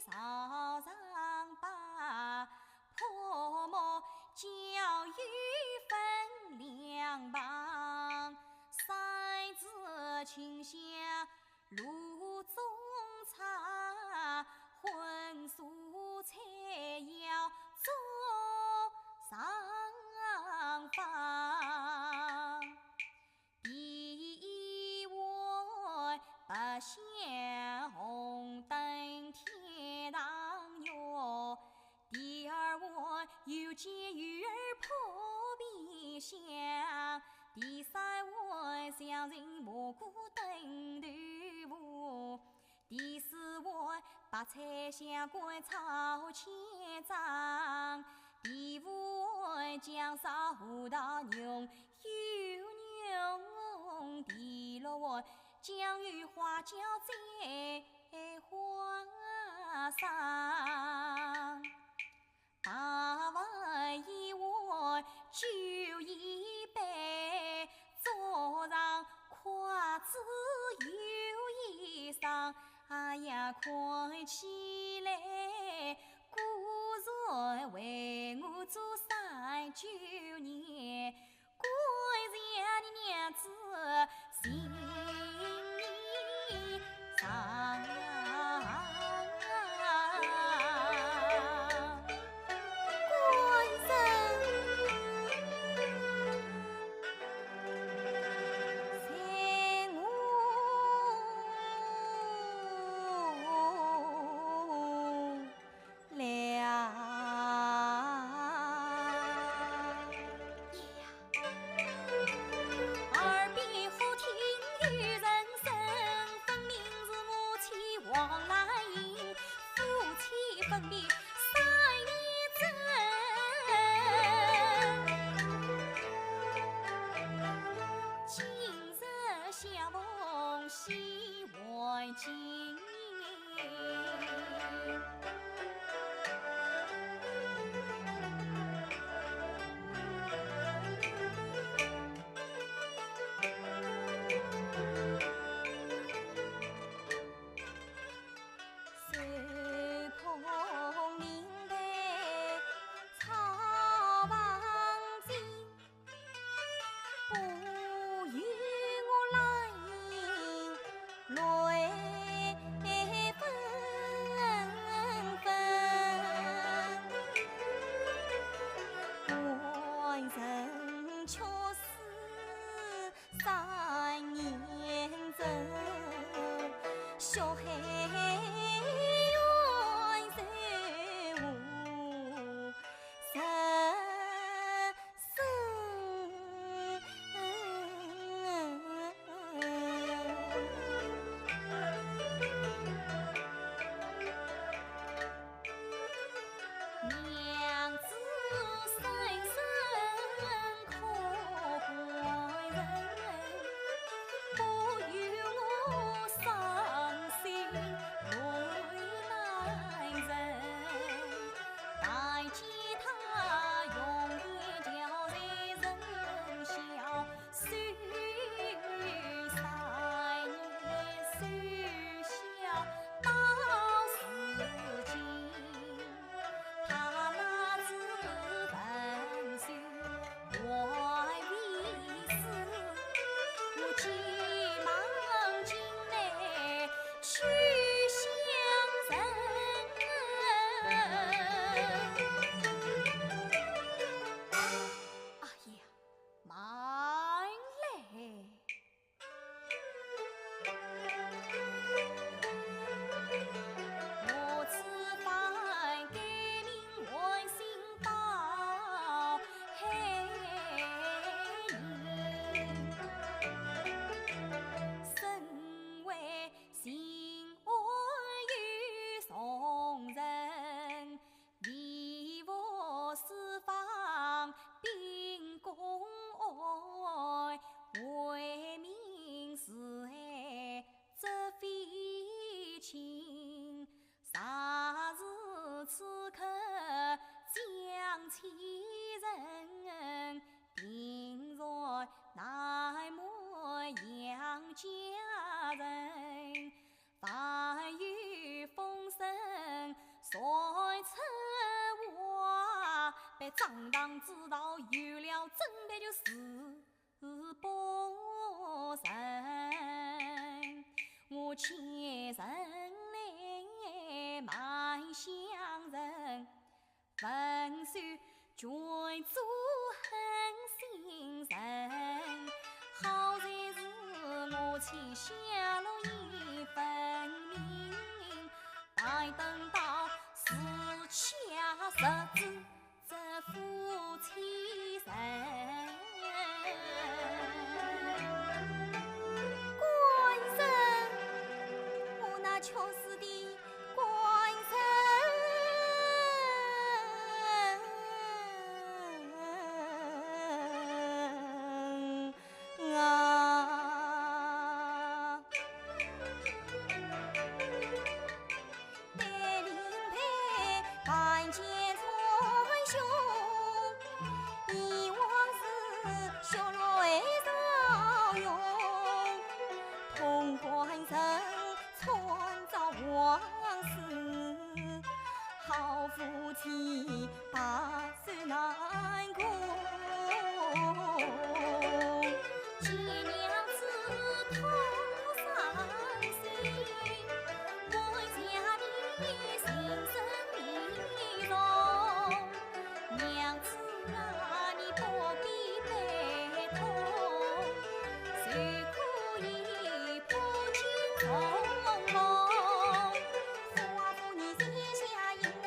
朝上把，泼墨交与分两旁。三字清香炉中茶，荤素菜肴做上方。第一碗八仙红灯天堂月，第二碗有鹼鱼儿扑鼻香，第三碗香芹蘑菇炖豆腐，第四碗白菜香菇炒千张，第五碗酱烧核桃浓 油浓，第六碗酱油花椒再花生。八碗一碗酒一杯，桌上筷子又一双。哎呀，看起来古人为我做三九年， 官人娘子心里伤。官人随我 了。耳边忽听有人声，分明是我妻王兰英，夫妻分别三年整。今日相逢喜 还今夜。全做狠心人，好在是我膝下落已分明，待等到时辰十指这夫妻人。官人，我那屈死的官人啊！ 对林配拜见参兄，以往是血泪潮涌，潼关人穿着黄丝，好夫妻白 受难过。见娘子痛伤心，跪下你情深意重。娘子啊，你不必悲痛，谁可以破镜重圆？花府你写下一封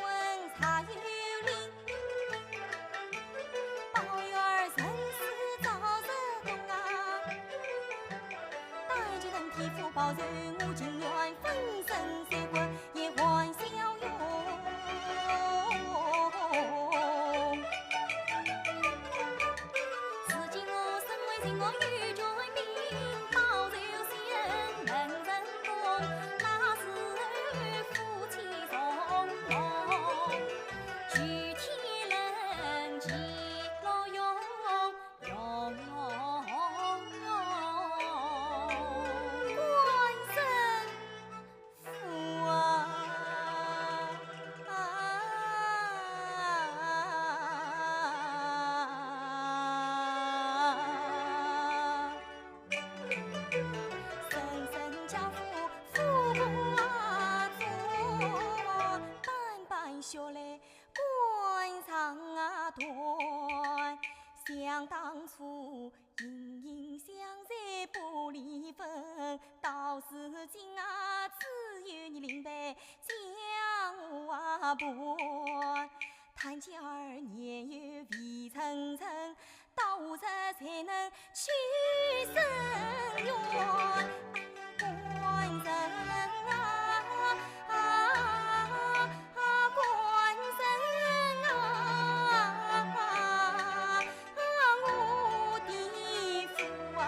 茶有令， 包月儿生死早日懂啊，但求能替父报仇，我情愿粉身碎骨也还骁勇。如今我身为秦王与权柄，报仇雪恨能成功，那时候夫妻重逢。 举天论其乐融融。官人府啊！ 声声叫苦，苦苦啊苦，斑斑血泪肝肠啊断。想当初，隐隐相随不离分，到如今啊，只有你灵媒将我啊伴。 叹气儿年幼未成人，到何日才能去伸冤？官人啊，啊，官人啊，我的父啊！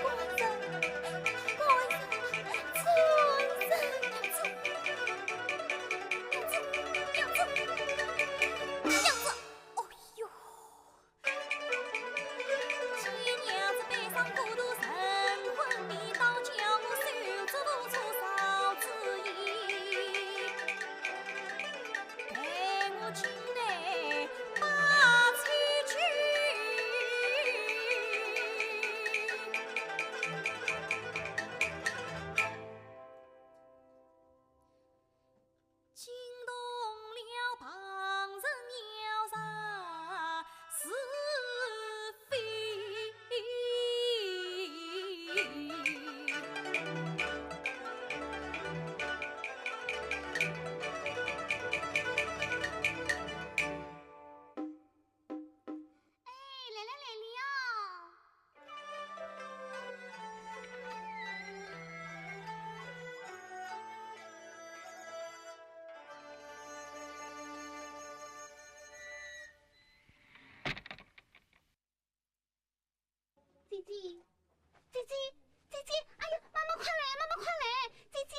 官人，官人，官人，娘子，娘子，娘子，娘子，娘子，哎呦！见娘子悲伤孤独，神魂颠倒，叫我手足无措少主意。 待我进来把酒敬。惊动了旁人要查是非。 哎，来了来了哦！姐姐，姐姐，姐姐，哎呀，妈妈快来，妈妈快来！姐姐，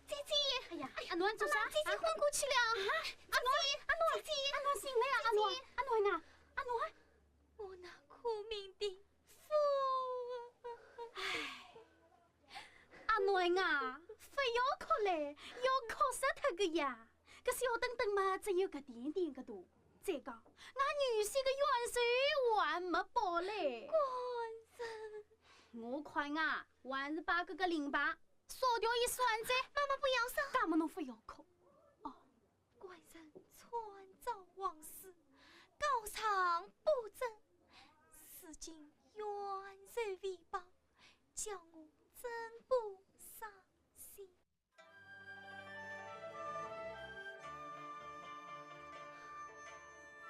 姐姐，哎呀，哎呀，阿囡做啥？妈妈，姐姐昏过去了。啊？阿囡，姐姐，阿囡，姐姐，阿囡醒来了，阿囡，姐姐。阿囡啊，阿囡。囡啊，勿要哭嘞，要哭死脱个呀！搿小墩墩嘛，只有搿点点个大。再讲，俺女婿个冤仇还没报嘞。官人，我看啊，还是把搿个令牌烧掉一算哉。妈妈不要烧。搿么侬勿要哭。哦，官人创造王室，高尚不争，如今冤仇未报，叫我怎不伤心？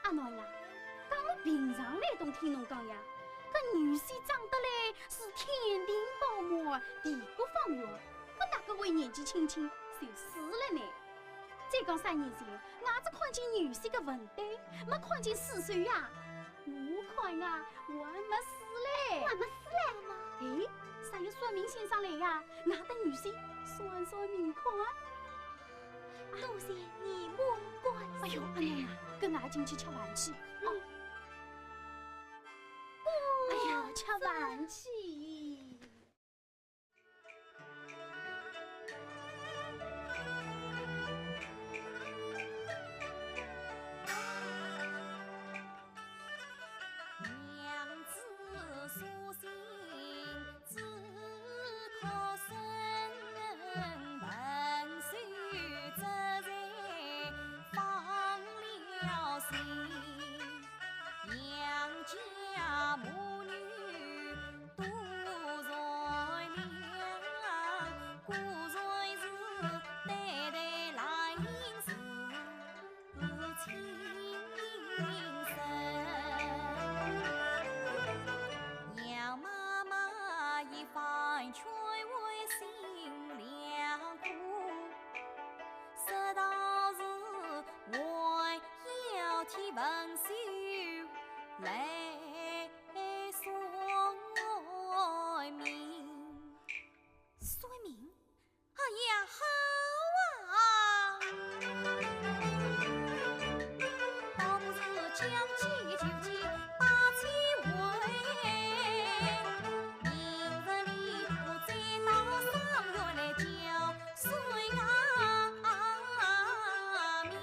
阿囡啊，搿我平常来东听侬讲呀，搿女婿长得来是天庭饱满，地阁方圆，搿哪个会年纪轻轻就死了呢？再讲三年前，俺只看见女婿个坟堆，没看见尸首呀。我看啊，还没死嘞。还没死嘞？哎，啥有算命先生来呀？俺搭女婿算算命看啊。 多谢你母官。哎呦，阿囡啊，跟俺进去吃饭去。哦。哎呀，吃饭去。 娘子苏醒，只可生，门首之人放了心。杨家母女都善良，果然是对待来迎是 是情深。杨妈妈一番劝慰心良苦，说道是还要替文秀来算命。算命？ 哎呀，好啊！倒不如将计就计把酒回，明日里我再到赏月来叫算啊命。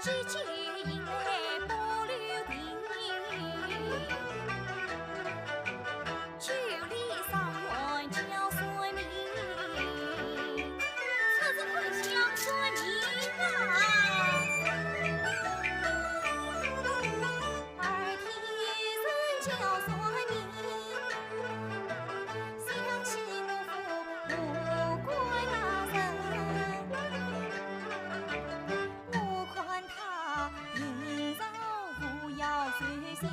九里上元叫算命，出仔看相算命啊。二天有人叫算命，想起我父母官大人，我看他年少无要守孝，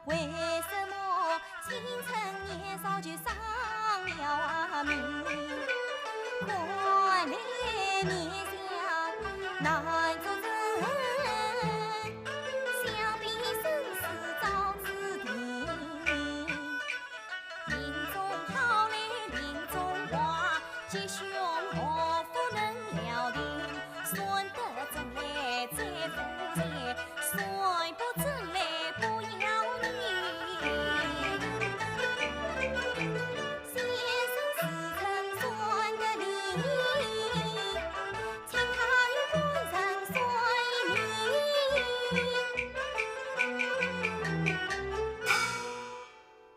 为什么青春年少就丧了命？看来面相难做人，想必生死早注定。命中好来命中坏，吉凶祸福能料定，算得准来再付钱，算不准来不要命。先生自称算得灵，请他与官人算一命。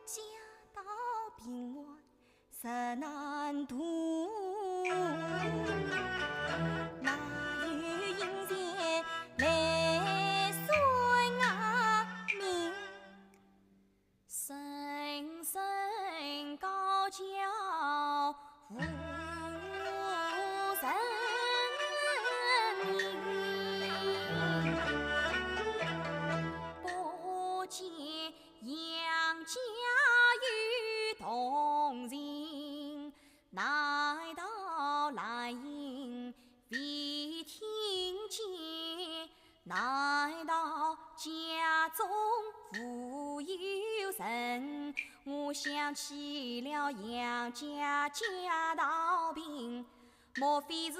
家道贫寒实难度，哪有银钱来算啊命？人人高叫无人应，不见 杨家有铜钱，难道兰英未听见？难道家中无有人？我想起了杨家借道凭，莫非是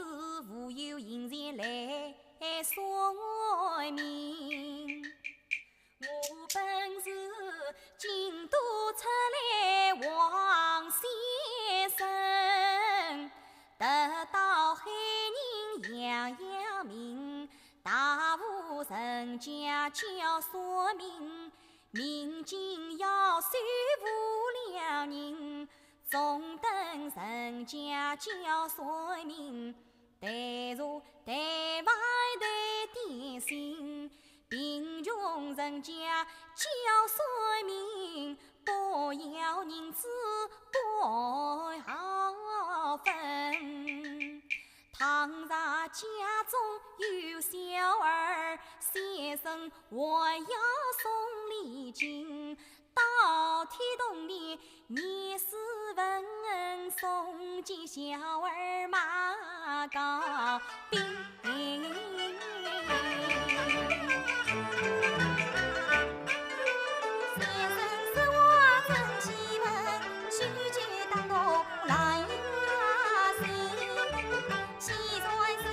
无有银钱来算命？ 我本是京都出来王先生，得到海宁杨家名，大户人家叫算命，命金要收无良人，中等人家叫算命， 带茶带饭带点心，贫穷人家叫算命，不要银子不好分。倘若家中有小儿，先生还要送礼金， 到天洞里，你是问送给小儿马糕饼。先生说话真气愤，句句当头来呀心。 既然是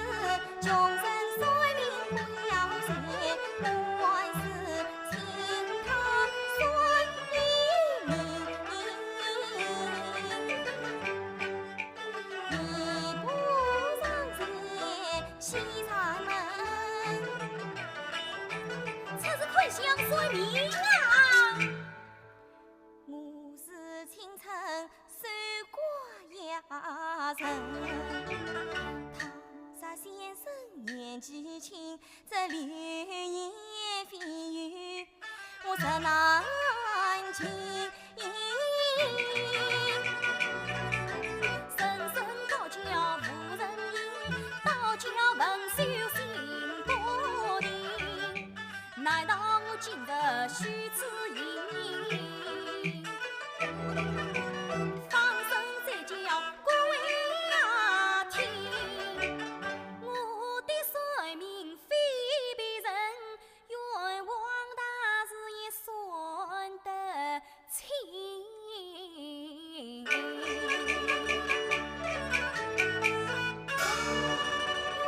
穷人算命不要钱，我还是请他算一命。你不上前，谁上门？出仔看相算命啊！ 我是青春守寡呀人，倘若先生年纪轻，这流言蜚语我实难听。人人高叫无人应，倒叫文秀心不定。 难道我今日许此意，放声再叫各位啊听。我的算命非别人，冤枉大师也算得清。 冤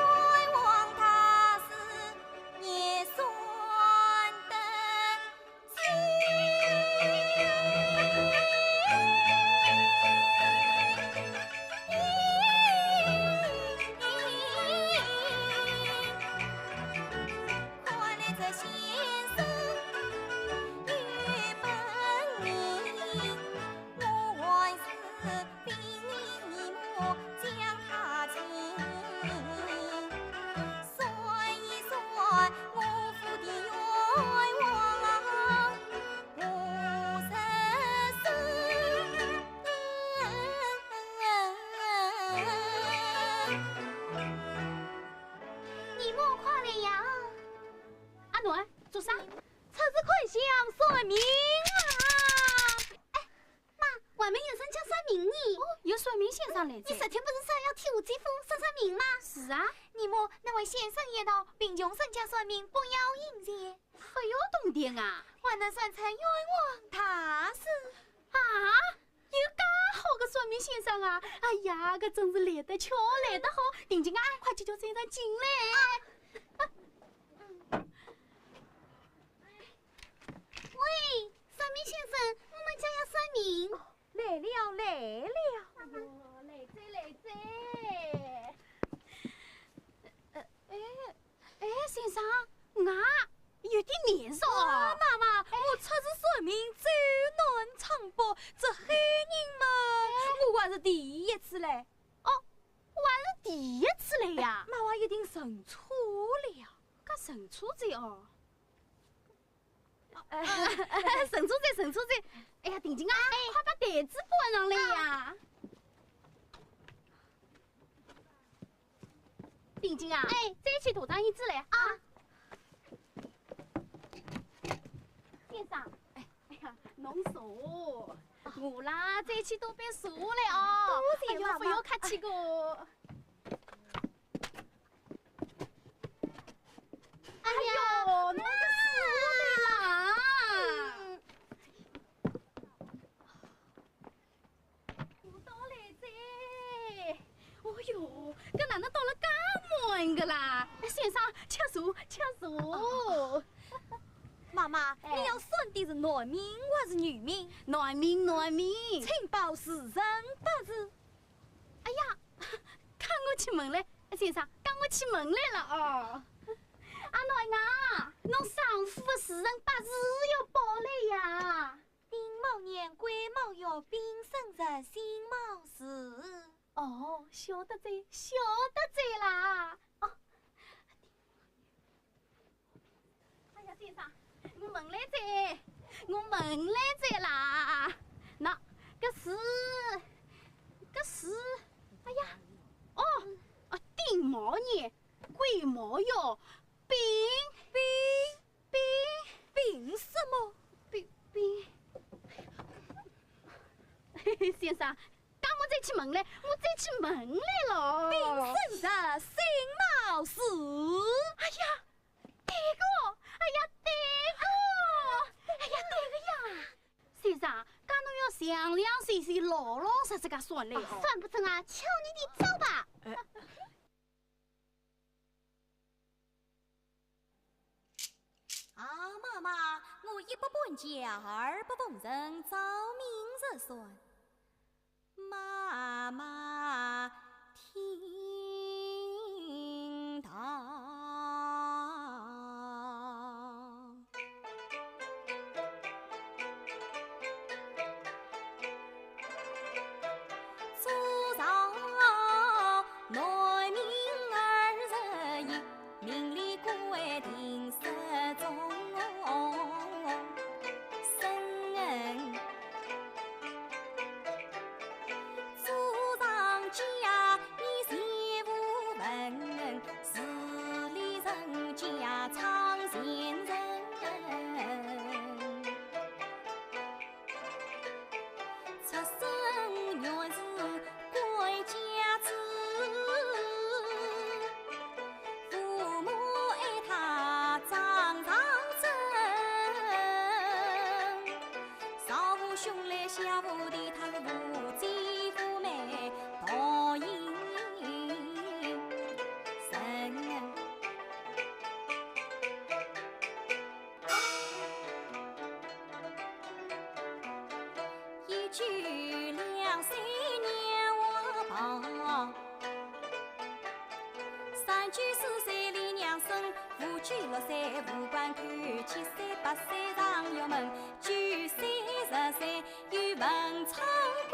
枉大师也算得清。姨母，快来呀！阿囡，做啥？出去看相算命啊！哎，妈，外面有人家算命呢。哦，有算命先生来哉。你昨天不是说要替我姐夫算算命吗？是啊。姨母，那位先生言道，贫穷人家算命不要银钱。还要铜钿啊？还能算成冤枉大事。啊？ 有介好个算命先生啊！哎呀，搿真是来得巧，来得好！定金啊，快去叫先生进来。喂，算命先生，我们家要算命。来了，来了。哎呦，来哉，来哉。呃，哎， 哎，先生，我有点面熟啊。啊，妈妈，哎。我出去算命，走南闯北，这黑人么，哎。我还是第一次来。哦，我还是第一次来呀。妈妈一定认错了。搿认错哉哦。 哎，认错哉，认错哉。哎呀，定金啊，哎。快把台子搬上来呀。定金啊，哎。再去拖张椅子来啊。啊。先生，哎，哎呀，侬坐，我啦，再去倒杯茶来哦。多谢妈妈。哎呦，不要客气个。 哎呀，哎呦，侬个死啦！嗯。我倒来哉。哦哟，搿哪能倒了介满个啦？哎，先生，吃茶，吃茶。哦。妈妈，哎。你要算的是男命还是女命？男命，男命。请报时辰八字。 哎呀，跟我去问来，先生，跟我去问来了哦。阿囡啊，侬丈夫的时辰八字要报来呀。丁卯年，癸卯月，丙申日，辛卯时。哦，晓得哉，晓得哉啦。哦， 哎呀，先生，我问来哉，我问来哉啦。喏，搿是，搿是，哎呀，哦，啊，丁卯年，癸卯月，丙，丙，丙，丙什么？丙，丙。嘿嘿，先生， 等我再去问来，我再去问来咯。丙申日，辛卯时。哎呀，对个，哎呀，对个，哎呀，对个呀。先生，介侬要详详细细、老老实实个算来哦。啊，算不成啊，瞧你的招吧。哎。 啊，妈妈，我一百本家，二百文人，照明日算。妈妈听道。 祖上男命二十一，命里规定失踪。生人祖上家，你全无份，是里人家唱前人。 出生原是官家子，父母爱他长长征。上无兄来下无弟，他是无姐无妹，逃隐身。 一九两岁娘怀抱，三九四岁李娘生，五九六三五官看七三八三上玉门，九三十三有文昌官，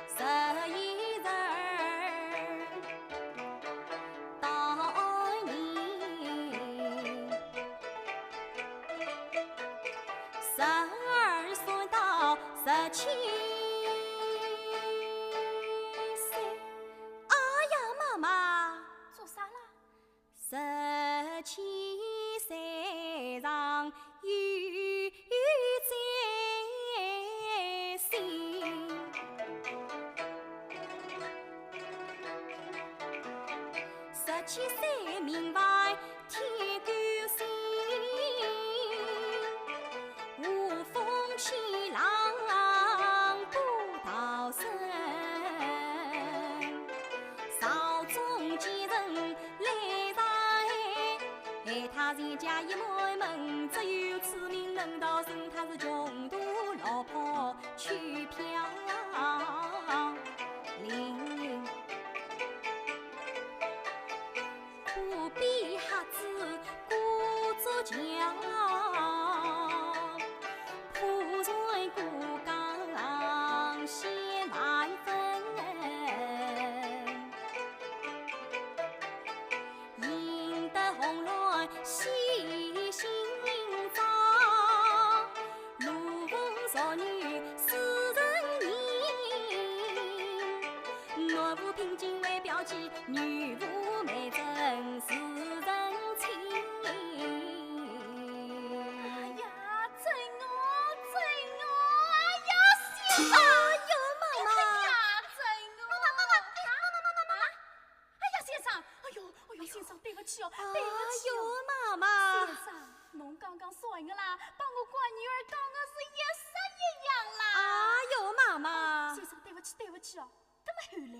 十一十二到二年，十二岁到十七岁。哎呀，妈妈！做啥啦？ 十七岁上有再新，十七岁名唤天官星，无风起浪不逃生。 朝中奸臣来查，害他全家一门门，只有此名冷道生，他是穷途落魄去飘零。苦逼瞎子故作强，破财过江险万分。 赢得红鸾喜心照，罗凤淑女似人形。男无聘金为表姐，女无媒证似人亲。哎呀，真哦，真哦，哎呀，先生！哎呦，妈妈！哎呀，真哦！妈妈，妈妈，哎，妈妈，妈妈，妈妈！啊？ 哎呀，先生，哎呦，哎呦，先生，对不起哦，对不起哦。哎呦，妈妈。先生，侬刚刚说的啦，帮我管女儿当的是一式一样啦。哎呦，妈妈。先生，对不起，对不起哦。那么后来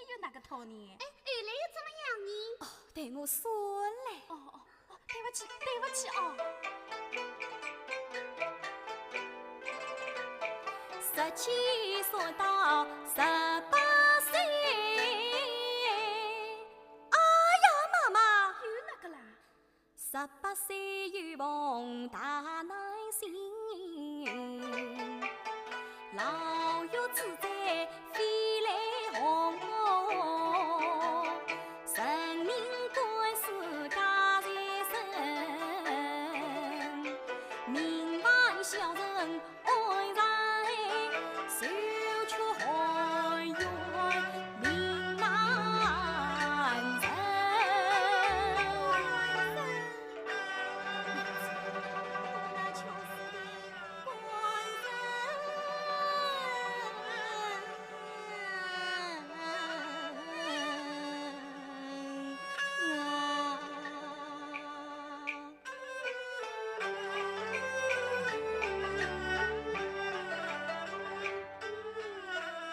又哪个套呢？哎，后来又怎么样呢？哦，待我说来。哦，哦，哦，对不起，对不起哦。 十七岁到十八岁。哎呀，妈妈！又哪个啦？十八岁又逢大难星，牢狱之灾飞来横祸，人命官司家在身，命犯小人 安在受屈含冤命难伸。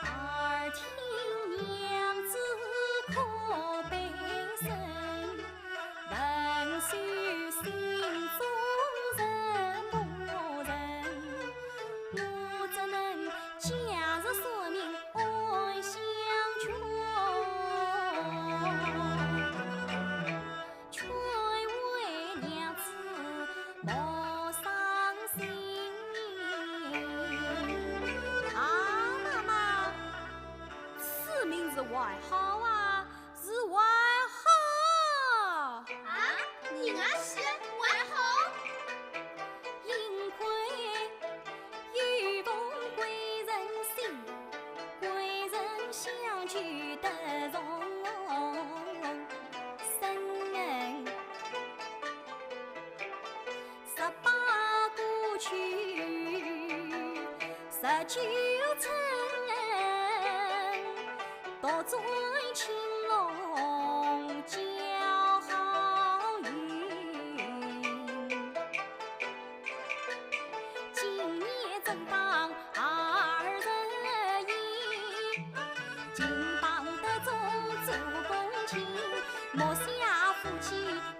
耳听娘子哭悲声，问谁心中人不人？我怎能假日说明安详全？ 全为娘子莫伤心。啊，妈妈，此名是外号啊，是外号。啊，你那是外号？幸亏有封贵人信，贵人相救得重生。 十八过去十九春，独尊青龙叫好运。今年正当二十一，金榜题中做公卿，莫笑夫妻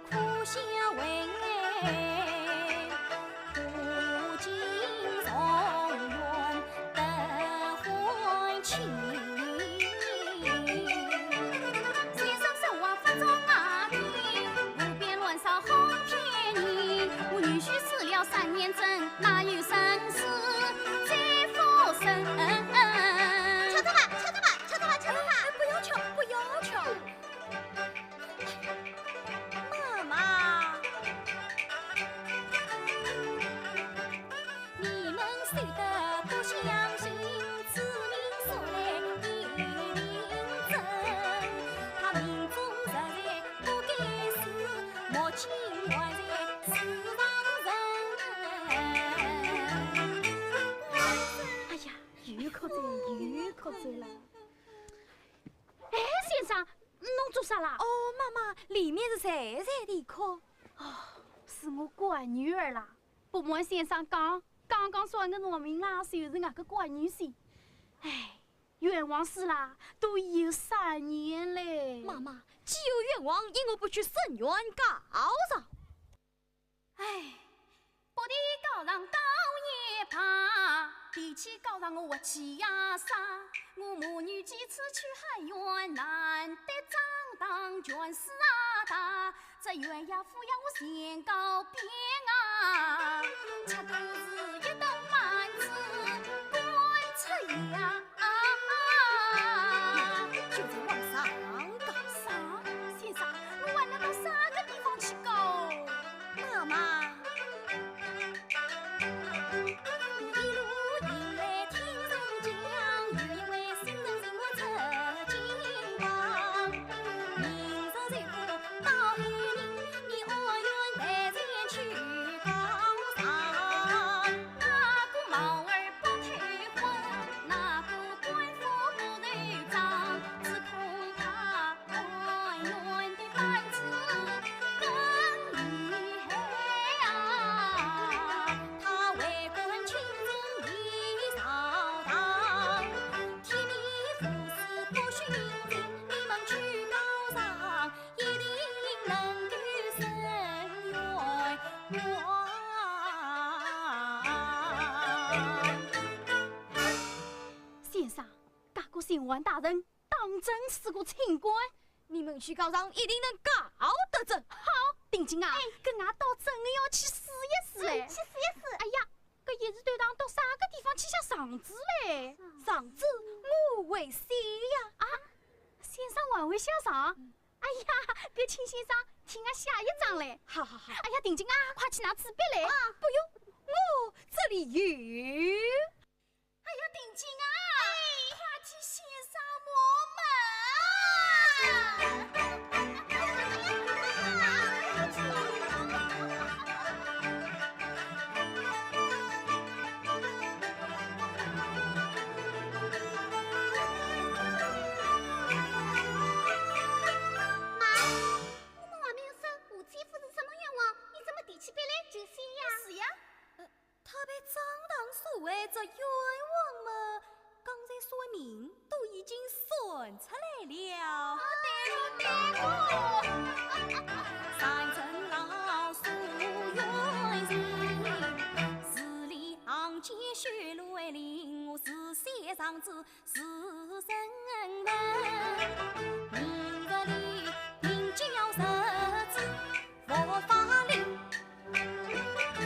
苦笑为苦尽状元得欢庆。哎呀，又哭哉，又哭哉了。哎，先生，侬做啥啦？哦，妈妈，里面是谁在地哭？哦，是我乖女儿啦。不瞒先生讲，刚刚说个农民啦，就是俺个乖女婿。哎，冤枉死啦，都已有三年嘞。妈妈，既有冤枉，因何不去伸冤告状？哎，北地高上高也罢，地气高上我气呀啥？我母女几次去喊冤，难得张当权势啊大，这冤呀府呀我先告遍啊，吃都是一顿饭吃，官吃呀。 啊，就在往上高。上？先生，我还能到啥个地方去告？妈妈。 先生，搿个巡按大人当真是个清官。你们去告状，一定能告得着。好，定金啊，哎，搿俺倒真的要去试一试哎。嗯，去试一试。哎呀，搿一日到堂到啥个地方去写状子嘞？状子我会写呀。啊，先生还会写状？哎呀，别请先生替俺写一张嘞。好好好。哎呀，定金啊，快去拿纸笔来。啊，不用，我这里有。哎呀，定金啊，快替先生磨墨。妈，我们还没有说吴知府是什么冤枉，你怎么提起笔来就写呀？是呀。呃，他被张当所为，这冤枉嘛，刚才算命都已经算出来了。哦，对哦，对哦。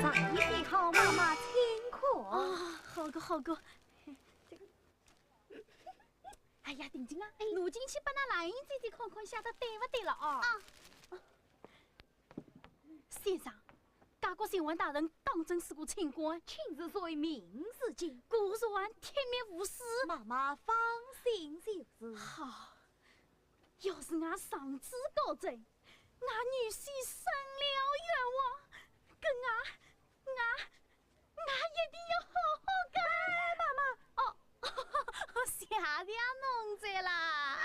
状已写好，妈妈请看。啊，好个好个。哎呀，定金啊，哎，拿进去拨㑚兰英姐姐看看，写得对勿对了啊？啊。 先生，搿个巡按大人当真是个清官，亲自算命是真，果然铁面无私。妈妈放心就是。好，要是俺状子告真，俺女婿伸了冤枉，搿俺，俺，俺一定要好好改。哎，妈妈。哦， 谢谢侬哉啦。啊，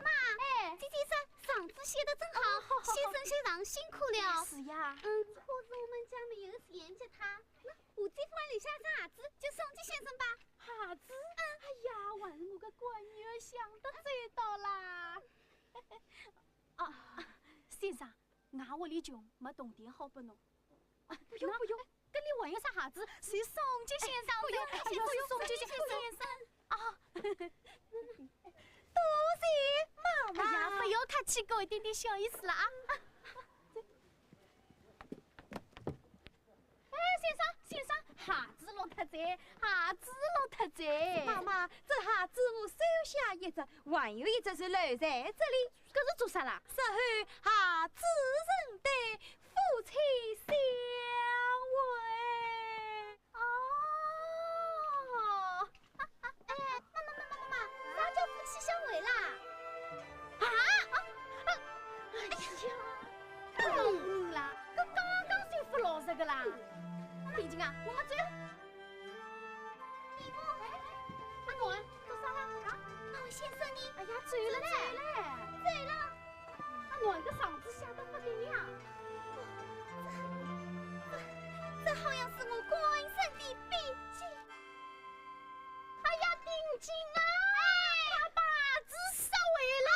妈，哎，姐姐说状子写得真好，先生写状辛苦了。是呀。嗯，可是我们家没有钱给他。那吴知府留下张鞋子，就送给先生吧。鞋子？嗯。哎呀，还是我个乖女儿想得周到啦。啊，先生， 俺屋里穷，没铜钿好拨侬。啊，不用，不用。搿里还有啥鞋子？就送给先生哉。不用，哎，要是送给先生。啊，多谢妈妈。哎呀，不要客气，给我一点点小意思了啊。哎，先生，先生，鞋子落脱哉，鞋子落脱哉。妈妈，这鞋子我收下一只，还有一只是留在这里。 搿是做啥啦？日后鞋子认得，夫妻相会。哦，哎，妈妈妈妈妈妈，啥叫夫妻相会啦？啊啊啊！哎呀！个啦。定金啊，我们走。你我，哎，阿暖，做啥啦？啊，我先生呢？哎呀，走了嘞，走了，走了。阿暖个嗓子哑得不得了。这，这，这好像是我官人的笔迹。哎呀，定金啊，把把子收回来。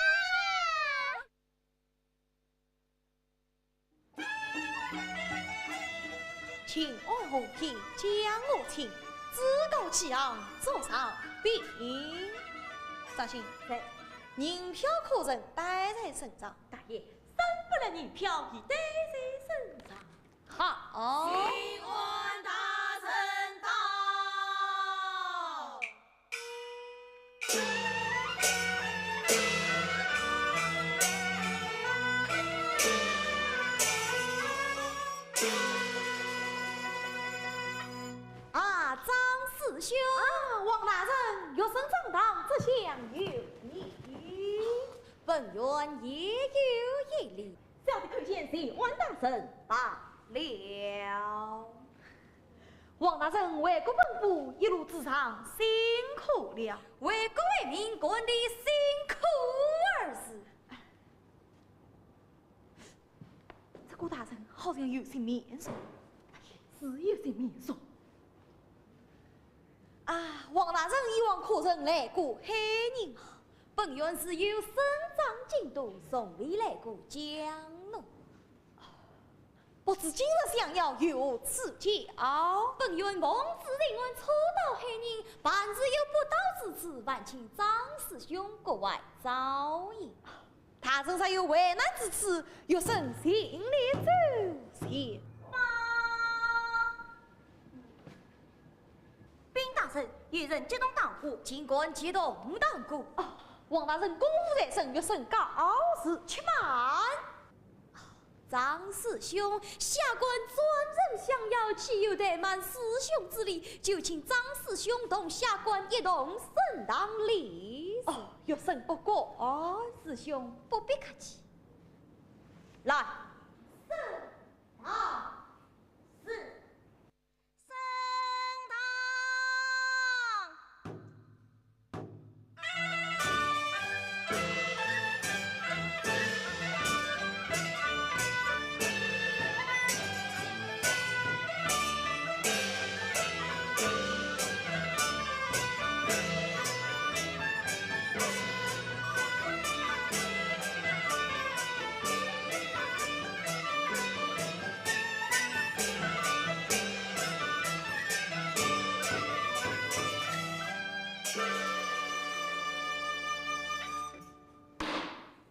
请安红颜，将我请，自告其行，坐上宾。绍兴，在。银票可曾带在身上？大爷，三百两银票已带在身上。好。请安大人到。 啊，张师兄。啊，王大人，学生张唐，这厢有礼。本院也有一礼。小的叩见谢安大人罢了。 王大人为国奔赴，一路之上辛苦了。为国为民，管理辛苦二字。这个大人好像有些面熟，是有些面熟。啊，王大人以往可曾来过海宁？本院自幼生长京都，从未来过江南。 不知今日相邀，有何赐教？本院奉旨请安初到海宁，办事有不到之处，烦请张师兄各位照应。大人若有为难之处，学生尽力周旋。禀大人，有人急动堂鼓。尽管急动堂鼓。哦，王大人公务在身，学生告辞。且慢。 张师兄，下官专程相邀，岂有怠慢师兄之理？就请张师兄同下官一同升堂礼。哦，学生不敢。哦，师兄不必客气。来，升堂。是。 升堂。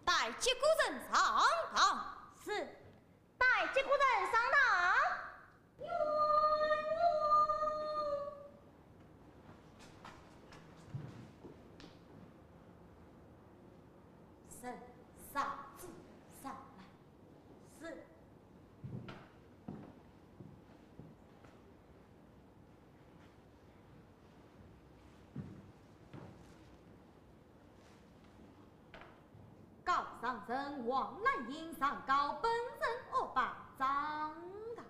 带接骨人上堂。是。带接骨人上堂。 人上子上来。是。告上人王兰英，上告本人恶霸张唐。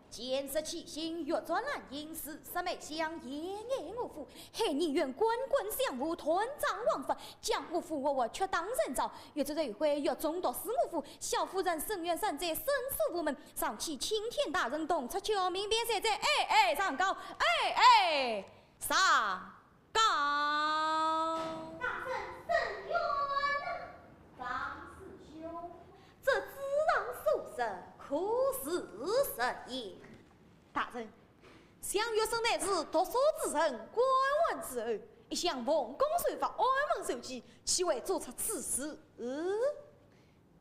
奸贼起心，欲作难人，自杀梅香，掩盖我府。海宁县官官相护，断掌王法，将我府活活屈打成招。欲知后悔，越中毒死我府。小妇人深冤山寨，生死无门，上请青天大人，洞察巧明辨罪哉。哎哎，上告，哎哎，上 告。大人伸冤呐！张师兄，这纸上所说，可是实言？大人，想学生乃是读书之人，官宦之后，一向奉公守法，安分守己，岂会做出此事？嗯？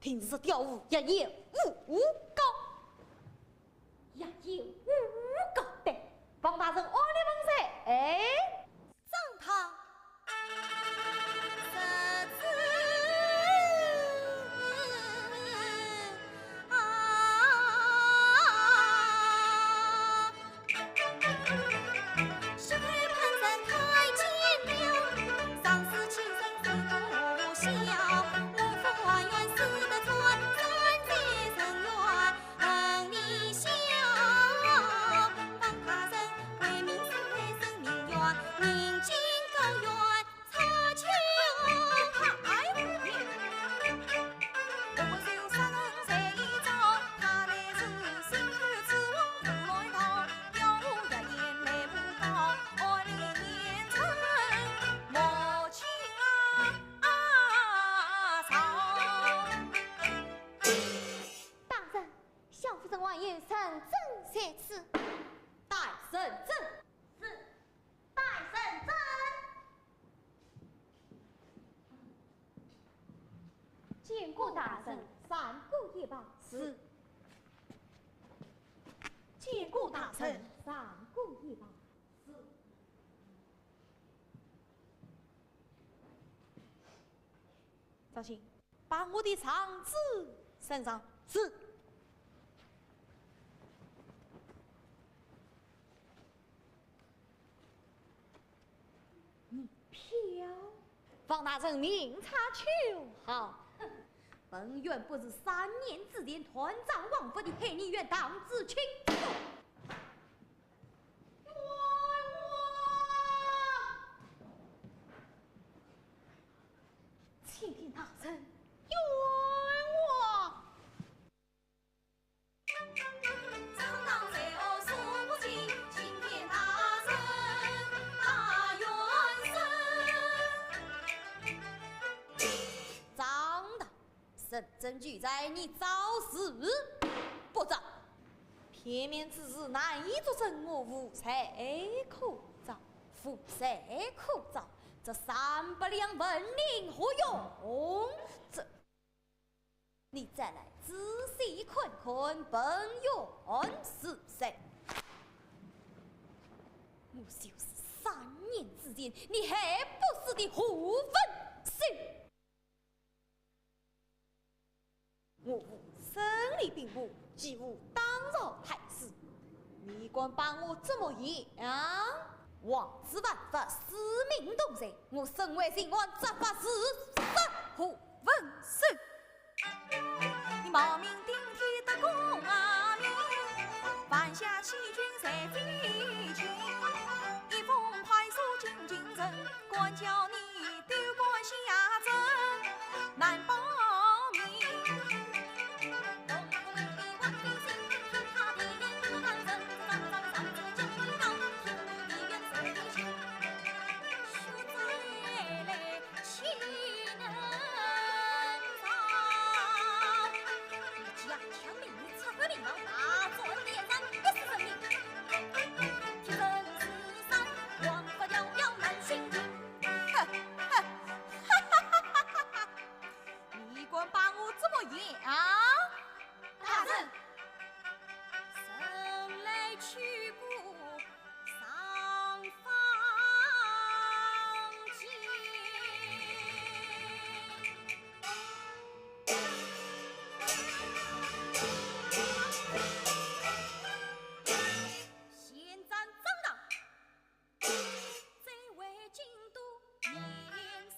定是这刁妇，一言无告。一言无告。对，王大人，按理问罪。哎，张唐。认真。是，带认真。见过大人。上跪一拜。是。见过大人。上跪一拜。是。赵鑫，把我的状纸呈上。是。 你飘。王大人明察秋毫。哼，本院不是三年之前断章忘法地害你与唐子卿。冤枉！青天大人，冤枉！ 张达，认真求罪，你招是不招？片面之词难以作证，我无罪可招，无罪可招。这三百两纹银何用？这 你再来仔细看看，本院是谁？我就是三年之前你害不死的胡文秀。我无生理病魔，既无当朝太师，你敢把我怎么样？王子犯法，私命同罪，我身为刑案，执法如山。胡文秀。 你冒名顶替的功名，犯下欺君罪非轻，一封快速进京呈，官叫你丢官下镇，难保命。 你敢把我怎么样？大人，生来去过 上房间。先斩张达，再为京都免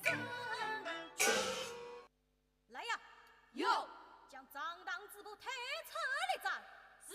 身君。 来呀！有。将张达嘴巴推出来斩。是。